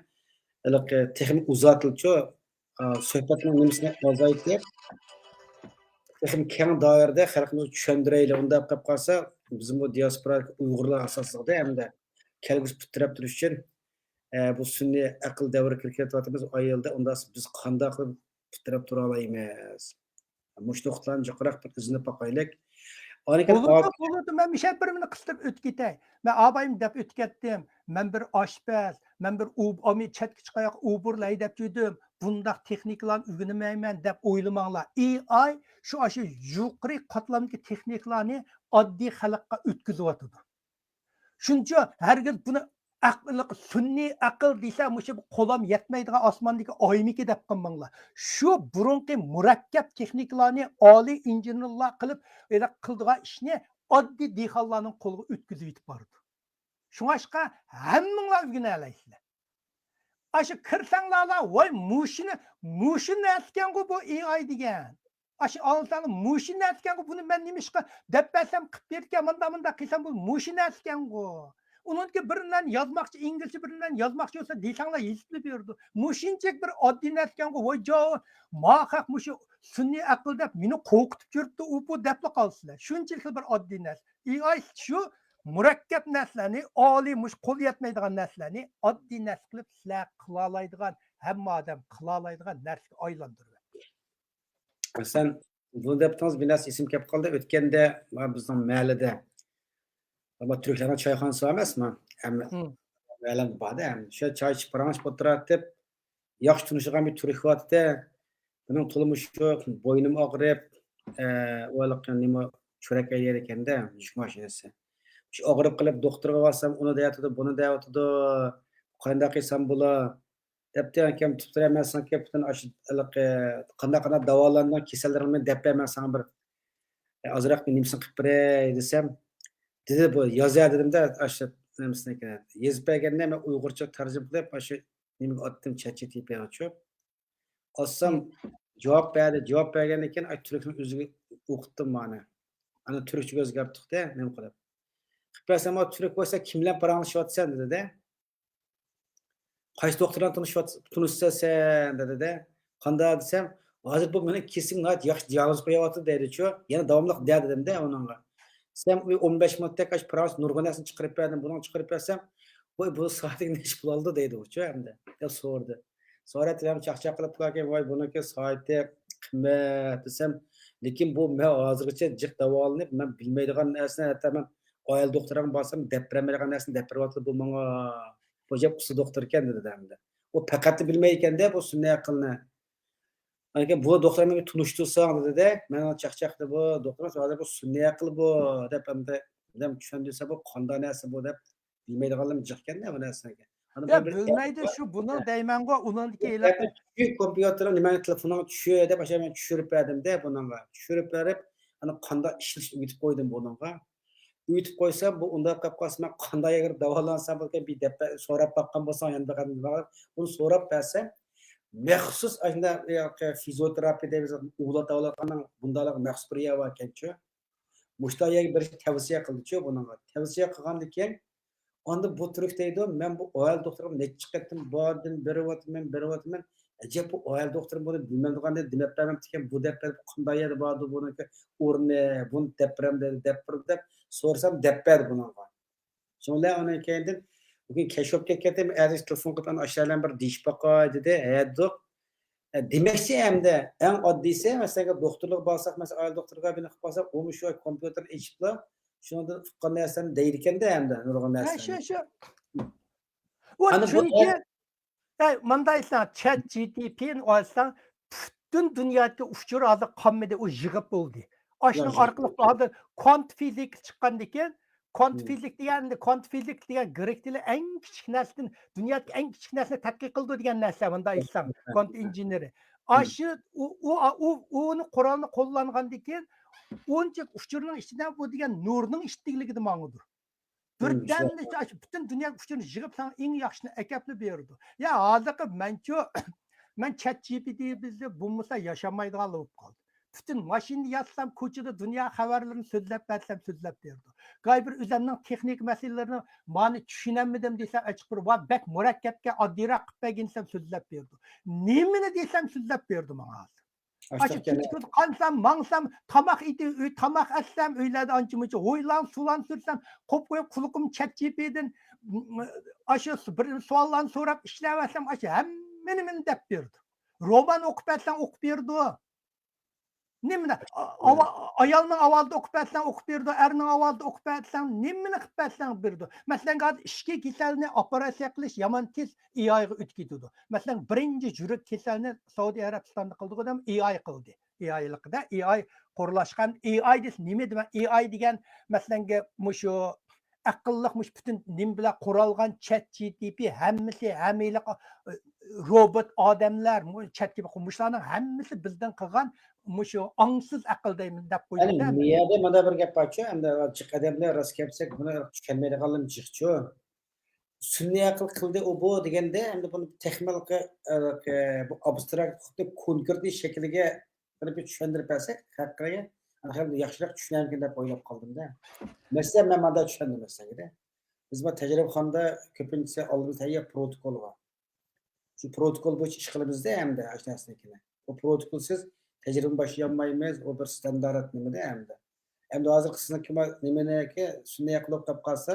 ھېلىقى تېخىمۇ ئۇزارتىلچۇ، ئا، سۆھبەتنىڭ نېمىسىنى ئازايتىپ، تېخىمۇ كەڭ دائىرىدە خەلقىمىزگە چۈشەندۈرەيلى. ئۇنداق قىلىپ قالسا، بىزمۇ دىياسپورادىكى ئۇيغۇرلار ئاساسلىقىدا ھەمدە كەلگۈسى پۇت تىرەپ تۇرۇش ئۈچۈن، ئە، بۇ سۈنئىي ئەقىل دەۋرىگە كىرىپ كېتىۋاتىمىز، ئايەلدە ئۇنداق بىز قانداق قىلىپ پۇت تىرەپ تۇرالايمىز؟ مۇشۇ نۇقتىلارنى جىقراق بىر ئىزدىنىپ باقايلىك. ئاندىن كېيىن بولىدۇ، بولىدۇ. مەن مۇشۇ بىر مېنى قىستۇرۇپ ئۆتۈپ كېتەي. مەن ئابايىم دەپ ئۆتۈپ كەتتىم. مەن بىر ئاشپەز، مەن بىر ئۇ-، ئامى-، چەتكە چىقاياق ئۇبۇر ھەيدەپ يۈردۈم. بۇنداق تېخنىكىلارنى ئۆگىنەلمەيمەن دەپ ئويلىماڭلار. ئېي ئاي شۇ، ئاشۇ يۇقىرى قاتلامدىكى تېخنىكىلارنى ئاددىي خەلققە ئۆتكۈزۈۋاتىدۇ. شۇنچە ھەرگىز بۇنى ئەقىل، سۈنئىي ئەقىل دېسە، مۇشۇ قولام يەتمەيدىغان ئاسماندىكى ئايمىكى دەپ قالماڭلار. شۇ بۇرۇنقى مۇرەككەپ تېخنىكىلارنى ئالىي ئىنژېنېرلار قىلىپ، ھېلىقى قىلىدىغان ئىشنى ئاددىي دېھقانلارنىڭ قولىغا ئۆتكۈزۈۋېتىپ بارىدۇ. شۇڭاشقا ھەممىڭلار ئۆگىنەلەيسىلەر. ئاشۇ كىرسەڭلارلا، ۋاي، مۇشۇنى، مۇشۇ نەرسىكەنغۇ بۇ ئېي ئاي دېگەن. ئاشۇ ئاڭلىساڭلار، مۇشۇ نەرسىكەنغۇ، بۇنى مەن نېمىشقا دەپ بەرسەم، قىلىپ بېرىدىكەن، مۇنداق، مۇنداق قىلسام، بۇ مۇشۇ نەرسىكەنغۇ. ئۇنىڭدىكى بىرىنى يازماقچى، ئىنگلىزچە بىرىنى يازماقچى بولسا، دېسەڭلار يېزىپلا بېرىدۇ. مۇشۇنچىلىك بىر ئاددىي نەرسىكەنغۇ، ۋاي جاۋۇ، ما خەق مۇشۇ سۈنئىي ئەقىل دەپ مېنى قورقۇتۇپ يۈرۈپتۇ ئۇ، بۇ دەپلا قالىسىلەر. شۇنچىلىك بىر ئاددىي نەرسە. ئېي ئاي شۇ مۇرەككەپ نەرسىلەرنى، ئالىي، مۇشۇ قول يەتمەيدىغان نەرسىلەرنى ئاددىي نەرسە قىلىپ، سىلەر قىلالايدىغان، ھەممە ئادەم قىلالايدىغان نەرسىگە ئايلاندۇرۇۋەتتى. مەسىلەن، بۇنى دەپتىڭىز، بىر نەرسە ئېسىمگە كەپ قالدى. ئۆتكەندە، مانا بىزنىڭ مەھەللىدە، مانا تۈركلەرنىڭ چايخانىسى بار ئەمەسمۇ؟ ھەممە، ھىم. مەھەللىدە بار-دە، ھەممە. شۇ چاي ئىچىپ، پاراڭلىشىپ ئولتۇراتتۇق. ياخشى تونۇشىدىغان بىر تۈرك بار ئىدى. بۇنىڭ تولىمۇ شۇ بوينۇم ئاغرىپ، ئە، ئۇ ھېلىقى نېمە، چۆرەك ھەيدەيدىكەن-دە، يۈك ماشىنىسى. شۇ ئاغرىپ قېلىپ دوختۇرغا بارسام، ئۇنى دەۋاتىدۇ، بۇنى دەۋاتىدۇ. قانداق قىلسام بولا؟ دەپتۇ ئاكام، تۇپتۇرە مەن ساڭا كەپتىن ئاشۇ ھېلىقى قانداق قانداق داۋالاندىڭ، كېسەللىرىڭنى دەپ بەر، مەن ساڭا بىر ئازراق نېمىسىنى قىلىپ بېرەي دېسەم، دېدى، بۇ يازە دېدىمدە، ئاشۇ نېمىسىنى يېزىپ بەرگەندە مەن ئۇيغۇرچە تەرجىمە قىلىپ، ئاشۇ نېمىگە ئاتتىم، چات جى تى پىغا چۈشۈپ. ئالسام، جاۋاب بەردى. جاۋاب بەرگەندىن كېيىن، ئاي، تۈركنىڭ ئۆزىگە ئوقۇتتۇم مانا. ئانا تۈركچىگە ئۆزگەرتتۇق-دە، نېمە قىلىپ. قىلىپ بەرسەم، ئۇ تۈرك بولسا، كىم بىلەن پاراڭلىشىۋاتىسەن دېدى-دە. قايسى دوختۇر بىلەن تونۇشۇۋات-، تونۇشىسەن سەن دېدى-دە. قانداق دېسەم، ھازىر بۇ مېنىڭ كېسىم ناھايىتى ياخشى دىئاگنوز قويۇۋاتىدۇ دەيدۇچۇ. يەنە داۋاملىق دە دېدىمدە ئۇنىڭغا. دېسەم، ئۇ ئون بەش مىنۇتتەك ئاشۇ پاراڭلىشىپ نۇرغۇن نەرسىنى چىقىرىپ بەردىم، بۇنىڭغا چىقىرىپ بەرسەم، ۋاي، بۇ سائىتىگە نەچچە پۇل ئالدى دەيدۇ ئۇچۇ ئەمدى دەپ سورىدى. سوراتتىم ھەم چاقچاق قىلىپ، كېيىن ۋاي، بۇنىڭكى سائىتى قىممەت دېسەم، لېكىن بۇ مەن ھازىرغىچە جىق داۋالىنىپ، مەن بىلمەيدىغان نەرسىنى، ھەتتا مەن ئائىلە دوختۇرىغا بارسام، دەپ بېرەلمەيدىغان نەرسىنى دەپ بېرىۋاتىدۇ بۇ ماڭا. بۇ جەپ ئۇستا دوختۇر ئىكەن دېدى ئەمدى. ئۇ پەقەتلا بىلمەيدىكەن-دە بۇ سۈنئىي ئەقىلنى. ئاندىن كېيىن بۇ دوختۇر مېنى تونۇشتۇرساڭ دېدى-دە، مەن ئۇنى چاقچاق قىلدىم، بۇ دوختۇر ھازىر بۇ سۈنئىي ئەقىل بۇ دەپ ئەمدى ئادەم چۈشەندۈرسە بۇ قانداق نەرسە بۇ دەپ بىلمەيدىغانلىرىم جىق ئىكەن-دە بۇ نەرسىلەرگە. ئانا يا، بىر، بىر بىلمەيدۇ، شۇ بۇنىڭ دەيمەنغۇ، ئۇنىڭدىكى ھېلىقى چۈشۈر، كومپيۇتېرنىڭ نېمەڭنى، تېلېفونۇڭنى چۈشۈر دەپ، ئاشۇ مەن چۈشۈرۈپ بەردىم-دە بۇنىڭغا. چۈشۈرۈپ بېرىپ، ئانا قانداق ئىشلىشىنى ئۆگىتىپ قويدۇم بۇنىڭغا. ئۆگىتىپ قويسام، بۇ ئۇنداق قىلىپ قالسا، مەن قانداق يەرگە داۋالانسام بولىدىكەن، بىر دەپ بەر-، سوراپ باققان بولساڭ، يەنە بىر قېتىم بۇنى سوراپ بەرسەم، مەخسۇس ئاشۇنداق فىزىيوتېراپىيە دەيمىز، ئۇۋىلاپ داۋالايدىغاننىڭ بۇنداقلىق مەخسۇس بىر يەر باركەنچۇ. مۇشۇنداق يەرگە بېرىشنى تەۋسىيە قىلدىچۇ بۇنىڭغا. تەۋسىيە قىلغاندىن كېيىن، ئاندىن بۇ تۈرك دەيدۇ، مەن بۇ ئائىلە دوختۇرىغا نەچچە قېتىم باردىم، بېرىۋاتىمەن، بېرىۋاتىمەن. ئەجەب، بۇ ئائىلە دوختۇرى بۇنى بىلمەيدىغاندىن دېمەپ بەرمەپتىكەن، بۇ دەپ بەردى، بۇ قانداق يەردە باردۇ، بۇنىڭكى ئورنى، بۇنى دەپ بېرەم دېدى، دەپ بېرىدۇ دەپ سورىسام، دەپ بەردى بۇنىڭغا. شۇنىڭ بىلەن ئۇنىڭ كەينىدىن بۈگۈن كەچ بولۇپ كەتكەنتىم، ئەتىسى تېلېفون قىلىپ، ئانا ئاشۇ يەرلەرنى بىر دېيىشىپ باقاي دېدى. ھە دېدۇق. ئە، دېمەكچى ئەمدى ئەڭ ئاددىيسى، مەسىلەن، دوختۇرلۇققا بارساق، مەسىلەن، ئائىلە دوختۇرىغا بىرنى قىلىپ قالساق، ئۇمۇ شۇ كومپيۇتېرنى ئېچىپلا، شۇنىڭدىن ئۇققان نەرسىلەرنى دەيدىكەندە ئەمدى نۇرغۇن ھە، نەرسىلەرنى. شۇ، شۇ. ئۇ ئانا بۇ چۈنكى، ئەي، مۇنداق ئېيتساڭ، چات جى تى پىنى ئالساڭ، پۈتۈن دۇنيادىكى ئۇچۇر ھازىر قالمىدى، ئۇ يىغىپ بولدى. ئاشۇنىڭ ياخشى. ئارقىلىق ھازىر كۋانت فىزىكا چىققاندىكىن، كۋانت مم. فىزىك دېگەن، كۋانت فىزىك دېگەن گرېك تىلى ئەڭ كىچىك نەرسىدىن، دۇنيادىكى ئەڭ كىچىك نەرسىنى تەتقىق قىلىدۇ دېگەن نەرسە، مۇنداق ئېيتساڭ، مم. كۋانت ئىنژېنېرى. ئاشۇ ئۇ ئۇ ئۇ ئۇنى قورالنى قوللانغاندىن كېيىن ئۇنچە ئۇچۇرنىڭ ئىچىدە بۇ دېگەن نۇرنىڭ ئىتتىكلىكىدە ماڭىدۇ. بىردەمدە شۇ پۈتۈن دۇنيا ئۇچۇرنى يىغىپ ساڭا ئەڭ ياخشىسىنى ئەكەپلا بېرىدۇ. يا ھازىرقى مەنچۇ مەن چات جي پي تى بىزدە بولمىسا ياشالمايدىغانلا بولۇپ قالدى. پۈتۈن ماشىنىنى ياسىسام، كوچىدا دۇنيا خەۋەرلىرىنى سۆزلەپ بەرسەم سۆزلەپ بېرىدۇ. گاي بىر ئۆزەمنىڭ تېخنىكا مەسىلىلىرىنى مانا چۈشىنەلمىدىم دېسەم، ئەچىقىپ بىر ۋا بەك مۇرەككەپكەن، ئاددىيراق قىلىپ بەرگىن دېسەم سۆزلەپ بېرىدۇ. نېمىنى دېسەم سۆزلەپ بېرىدۇ ماڭا ھازىر. ئاشۇ ئاشتاق كەلدى. كېچە كۈن قانسام، ماڭسام، تاماق ئېتىپ، ئۆي تاماق ئەتسەم، ئۆيلەردە ئانچە مۇنچە ھويلان، سۇلان سۈرسەم، قوپ قويۇپ قۇلىقىم چات جي پى تىدىن، ئاشۇ بىر سوئاللارنى سوراپ ئىشلەۋەتسەم، ئاشۇ ھەممىنى مېنى دەپ بېرىدۇ. رومان ئوقۇپ بەرسەڭ ئوقۇپ بېرىدۇ. نېمىنى؟ ئا-، ئايالنىڭ ئاۋازىدا ئوقۇپ بەرسەڭ ئوقۇپ بېرىدۇ، ئەرنىڭ ئاۋازىدا ئوقۇپ بەرسەڭ، نېمىنى قىلىپ بەرسەڭ بېرىدۇ. مەسىلەن، ھازىر ئىچكى كېسەلنى ئوپېراتسىيە قىلىش يامان تېز ئېي ئايغا ئۆتۈپ كېتىدۇ. مەسىلەن، بىرىنچى يۈرەك كېسەلنى سەئۇدى ئەرەبىستاندا قىلدۇق دەم، ئېي ئاي قىلدى. ئېي ئايلىقىدا، ئېي ئاي قۇرۇلۇشقان، ئېي ئاي دېسە نېمە دېمە؟ ئېي ئاي دېگەن، مەسىلەنگە، مۇشۇ ئەقىللىق، مۇشۇ پۈتۈن نېمە بىلەن قورالغان، چات جي پى تى، ھەممىسى، ھەممىيلىق، ئا، روبوت ئادەملەر، مۇ-، چەتكە بېقىپ، مۇشۇلارنىڭ ھەممىسى بىزدىن قىلغان مۇشۇ ئاڭسىز ئەقىل دەيمەن، دەپ يەنى قويدۇم-دە. بۇ يەردە مانا بىر گەپ بارچۇ، ئەمدى جىق ئادەملەر راست گەپسەك، بۇنى چۈشەنمەيدىغانلىرىمۇ جىقچۇ. سۈنئىي ئەقىل قىلدى ئۇ بۇ دېگەندە، ئەمدى بۇنى تېخىمۇ ھېلىقى، ھېلىقى بۇ ئابستراكت خۇددى كونكرېتنىي شەكلىگە قىلىپ چۈشەندۈرۈپ بەرسەك، خەلققە خېلى ياخشىراق چۈشىنەرمىكىن دەپ ئويلاپ قالدىم-دە. مەسىلەن، مەن مانداق چۈشەندىم مەسىلەنگە. بىز مانا تەجرىبىخانىدا كۆپىنچىسى ئالدىمىزدا تەييار پروتوكول بار. شۇ پروتوكول بويىچە ئىش قىلىمىز-دە ئەمدى ئاشۇ نەرسىنىڭكىنى. ئۇ پروتوكولسىز تەجرىبىنى باشلىيالمايمىز، ئۇ بىر ستاندارت نېمە-دە ئەمدى. ئەمدى ھازىرقى سىزنىڭكى نېمىنىكى سۈنئىي ئەقىل ئوقۇپ قالسا،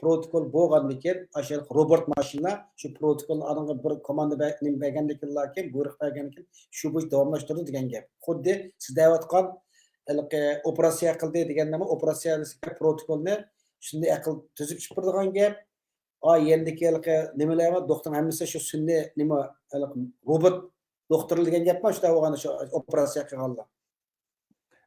پروتوكول بولغاندىن كېيىن، ئاشۇ روبوت ماشىنا شۇ پروتوكولنى ئانىڭغا بىر كوماندا بە-، نېمە بەرگەندىن كېيىن، بۇيرۇق بەرگەندىن كېيىن، شۇ بويىچە داۋاملاشتۇرىدۇ دېگەن گەپ. خۇددى سىز دەۋاتقان ھېلىقى ئوپېراتسىيە قىلدى دېگەننىمۇ، ئوپېراتسىيە پروتوكولنى سۈنئىي ئەقىل تۈزۈپ چىقىپ بېرىدىغان گەپ. ئا، يەندىكى ھېلىقى نېمىلەرمۇ، دوختۇرنىڭ ھەممىسى شۇ سۈنئىي نېمە، ھېلىقى روبوت دوختۇر دېگەن گەپمۇ شۇنداق بولغان، شۇ ئوپېراتسىيە قىلغانلار.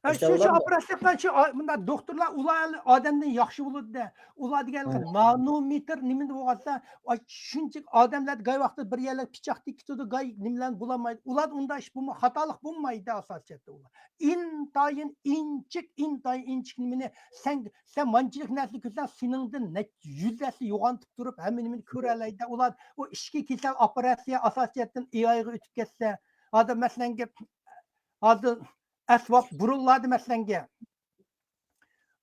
ھە، شۇ، شۇ ئوپېراتسىيە قىلغان شۇ ئا-، مۇنداق دوختۇرلار، ئۇلار ئادەمدىن ياخشى بولىدۇ-دە. ئۇلار دېگەن نانومېتىر نېمىدە بولغانسا، ئاي، شۇنچە ئادەملەر گاي ۋاقتىدا بىر يەرلەر پىچاق تېگىپ كېتىدۇ، گاي نېمىلەرنى بولالمايدۇ. ئۇلار ئۇنداق ئىش بولما-، خاتالىق بولمايدۇ ئاساسىيەتتە ئۇلار. ئىنتايىن ئىنچىك، ئىنتايىن ئىنچىك نېمىنى سەن، سەن مانچىلىك نەرسىنى كۆرسەڭ، سېنىڭدىن نەچچە يۈز ھەسسە يوغان تۇرۇپ، ھەممە نېمىنى كۆرەلەيدۇ. ئۇلار ئۇ ئىچكى كېسەل ئوپېراتسىيە ئاساسىيەتتىن ئېي ئايغا ئۆتۈپ كەتسە، ھازىر مەسىلەنگە، ھازىر ئەسۋاب بۇرۇنلاردا مەسىلەنگە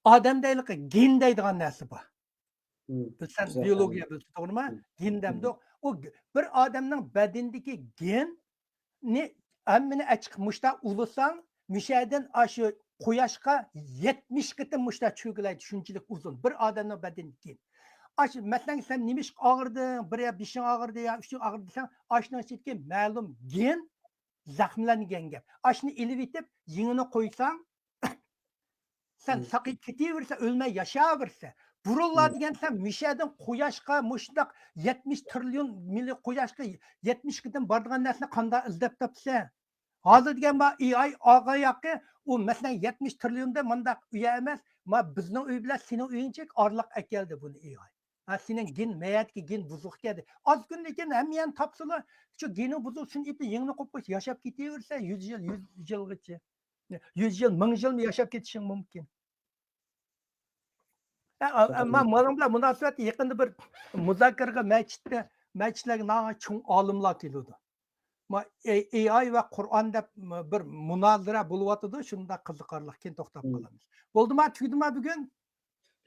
ئادەمدە ھېلىقى گېن دەيدىغان نەرسە بار. بىلسەن، بىيولوگىيە بىلسە، توغرىمۇ؟ گېن دەمدۇق. ئۇ گ-، بىر ئادەمنىڭ بەدىنىدىكى گېننى ھەممىنى ئەچىقىپ مۇشتا ئۇلىساڭ، مۇشەدىن ئاشۇ قۇياشقا يەتمىش قېتىم مۇشتا چۆگىلەيدۇ، شۇنچىلىك ئۇزۇن. بىر ئادەمنىڭ بەدىنىدىكى گېن. ئاشۇ، مەسىلەن، سەن نېمە ئىشقا ئاغرىدىڭ، بىر يا بېشىڭ ئاغرىدى يا ئۈچۈڭ ئاغرىدى دېسەڭ، ئاشۇنىڭ ئىچىدىكى مەلۇم گېن زەخىملەنگەن گەپ. ئاشۇنى ئېلىۋېتىپ، يېڭىنى قويساڭ، سەن ساقىيىپ كېتىۋېرىسەن، ئۆلمەي ياشاۋېرىسەن. بۇرۇنلار دېگەن سەن مۇشەدىن قۇياشقا مۇشۇنداق يەتمىش تىرىليون مىليون قۇياشقا يەتمىش قېتىم بارىدىغان نەرسىنى قانداق ئىزدەپ تاپىسەن؟ ھازىر دېگەن بار، ئېي ئاي ئالغان ياقى، ئۇ مەسىلەن يەتمىش تىرىليوندا مۇنداق ئۆيە ئەمەس، ما بىزنىڭ ئۆي بىلەن سېنىڭ ئۆيۈڭچە ئارىلىق ئەكەلدى بۇنى ئېي ئاي. ھە، سېنىڭ گېن، مەيەتكە گېن بۇزۇق ئىكەن. ئاز كۈندىن كېيىن ھەممە يەرنى تاپسىلا، شۇ گېنىڭ بۇزۇلسۇن ئېيتىپ، يېڭىنى قويۇپ قويسا، ياشاپ كېتىۋېرىسەن يۈز يىل، يۈز يىلغىچە. يۈز يىل، مىڭ يىلمۇ ياشاپ كېتىشىڭ مۇمكىن. ئە، ئە، ئە، ما-، مانا بۇلار مۇناسىۋەتتە يېقىندا بىر مۇزاكىرىگە مەسچىتتە، مەسچىتلەرگە ناھايىتى چوڭ ئالىملار كېلىدۇ. ما-، ئېي-، ئېي ئاي ۋە قۇرئان دەپ بىر مۇنازىرە بولۇۋاتىدۇ، شۇنداق قىزىقارلىق، كېيىن توختاپ قالىمىز. بولدىما، تۈگىدىما بۈگۈن؟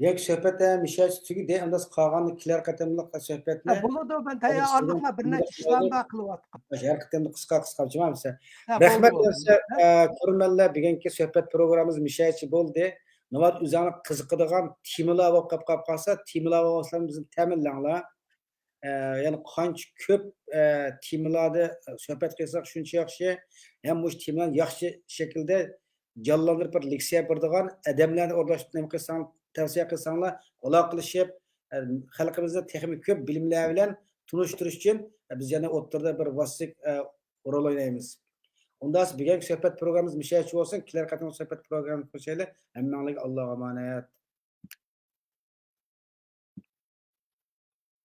ياكى سۆھبەت ھەم مۇشۇ يەرچە تۈگىدى، ئەمدى قالغان كېلەر قېتىملىق سۆھبەتنى ھە، بولىدۇ، مەن تەييار ئارىلىقلار بىر نەچچە ئىشلارنى بار قىلىۋاتقان. ھەر قېتىمدا قىسقا، قىسقا، جۇما بىلسە. ھە، رەھمەت بولدى، بولدى. بىلسە، ھە؟ ئە، كۆرۈرمەنلەر، بۈگۈنكى سۆھبەت پروگراممىمىز مۇشۇ يەرچە بولدى. ناۋادا ئۆزۈڭلار قىزىقىدىغان تېمىلار بولۇپ قاپ، قاپ قالسا، تېمىلار بولسا بىزنى تەمىنلەڭلار. ئە، يەنى قانچە كۆپ، ئە، تېمىلاردا سۆھبەت قىلساق شۇنچە ياخشى. ھەم مۇشۇ تېمىلارنى ياخشى شەكىلدە جانلاندۇرۇپ بىر لېكسىيە بېرىدىغان ئادەملەرنى ئورۇنلاشتۇرۇپ نېمە قىلساڭ، تەۋسىيە قىلساڭلار، ئالاقىلىشىپ، ئە، خەلقىمىزنى تېخىمۇ كۆپ بىلىملەر بىلەن تونۇشتۇرۇش ئۈچۈن، ئە، بىز يەنە ئوتتۇرىدا بىر ۋاسىتىلىك، ئە، رول ئوينايمىز. ئۇنداق بولسا بۈگۈنكى سۆھبەت پروگراممىمىز مۇشۇ يەرچە بولسۇن. كېلەر قېتىمقى سۆھبەت پروگراممىدا كۆرۈشەيلى. ھەممىڭلارغا ئاللاغا ئامانەت.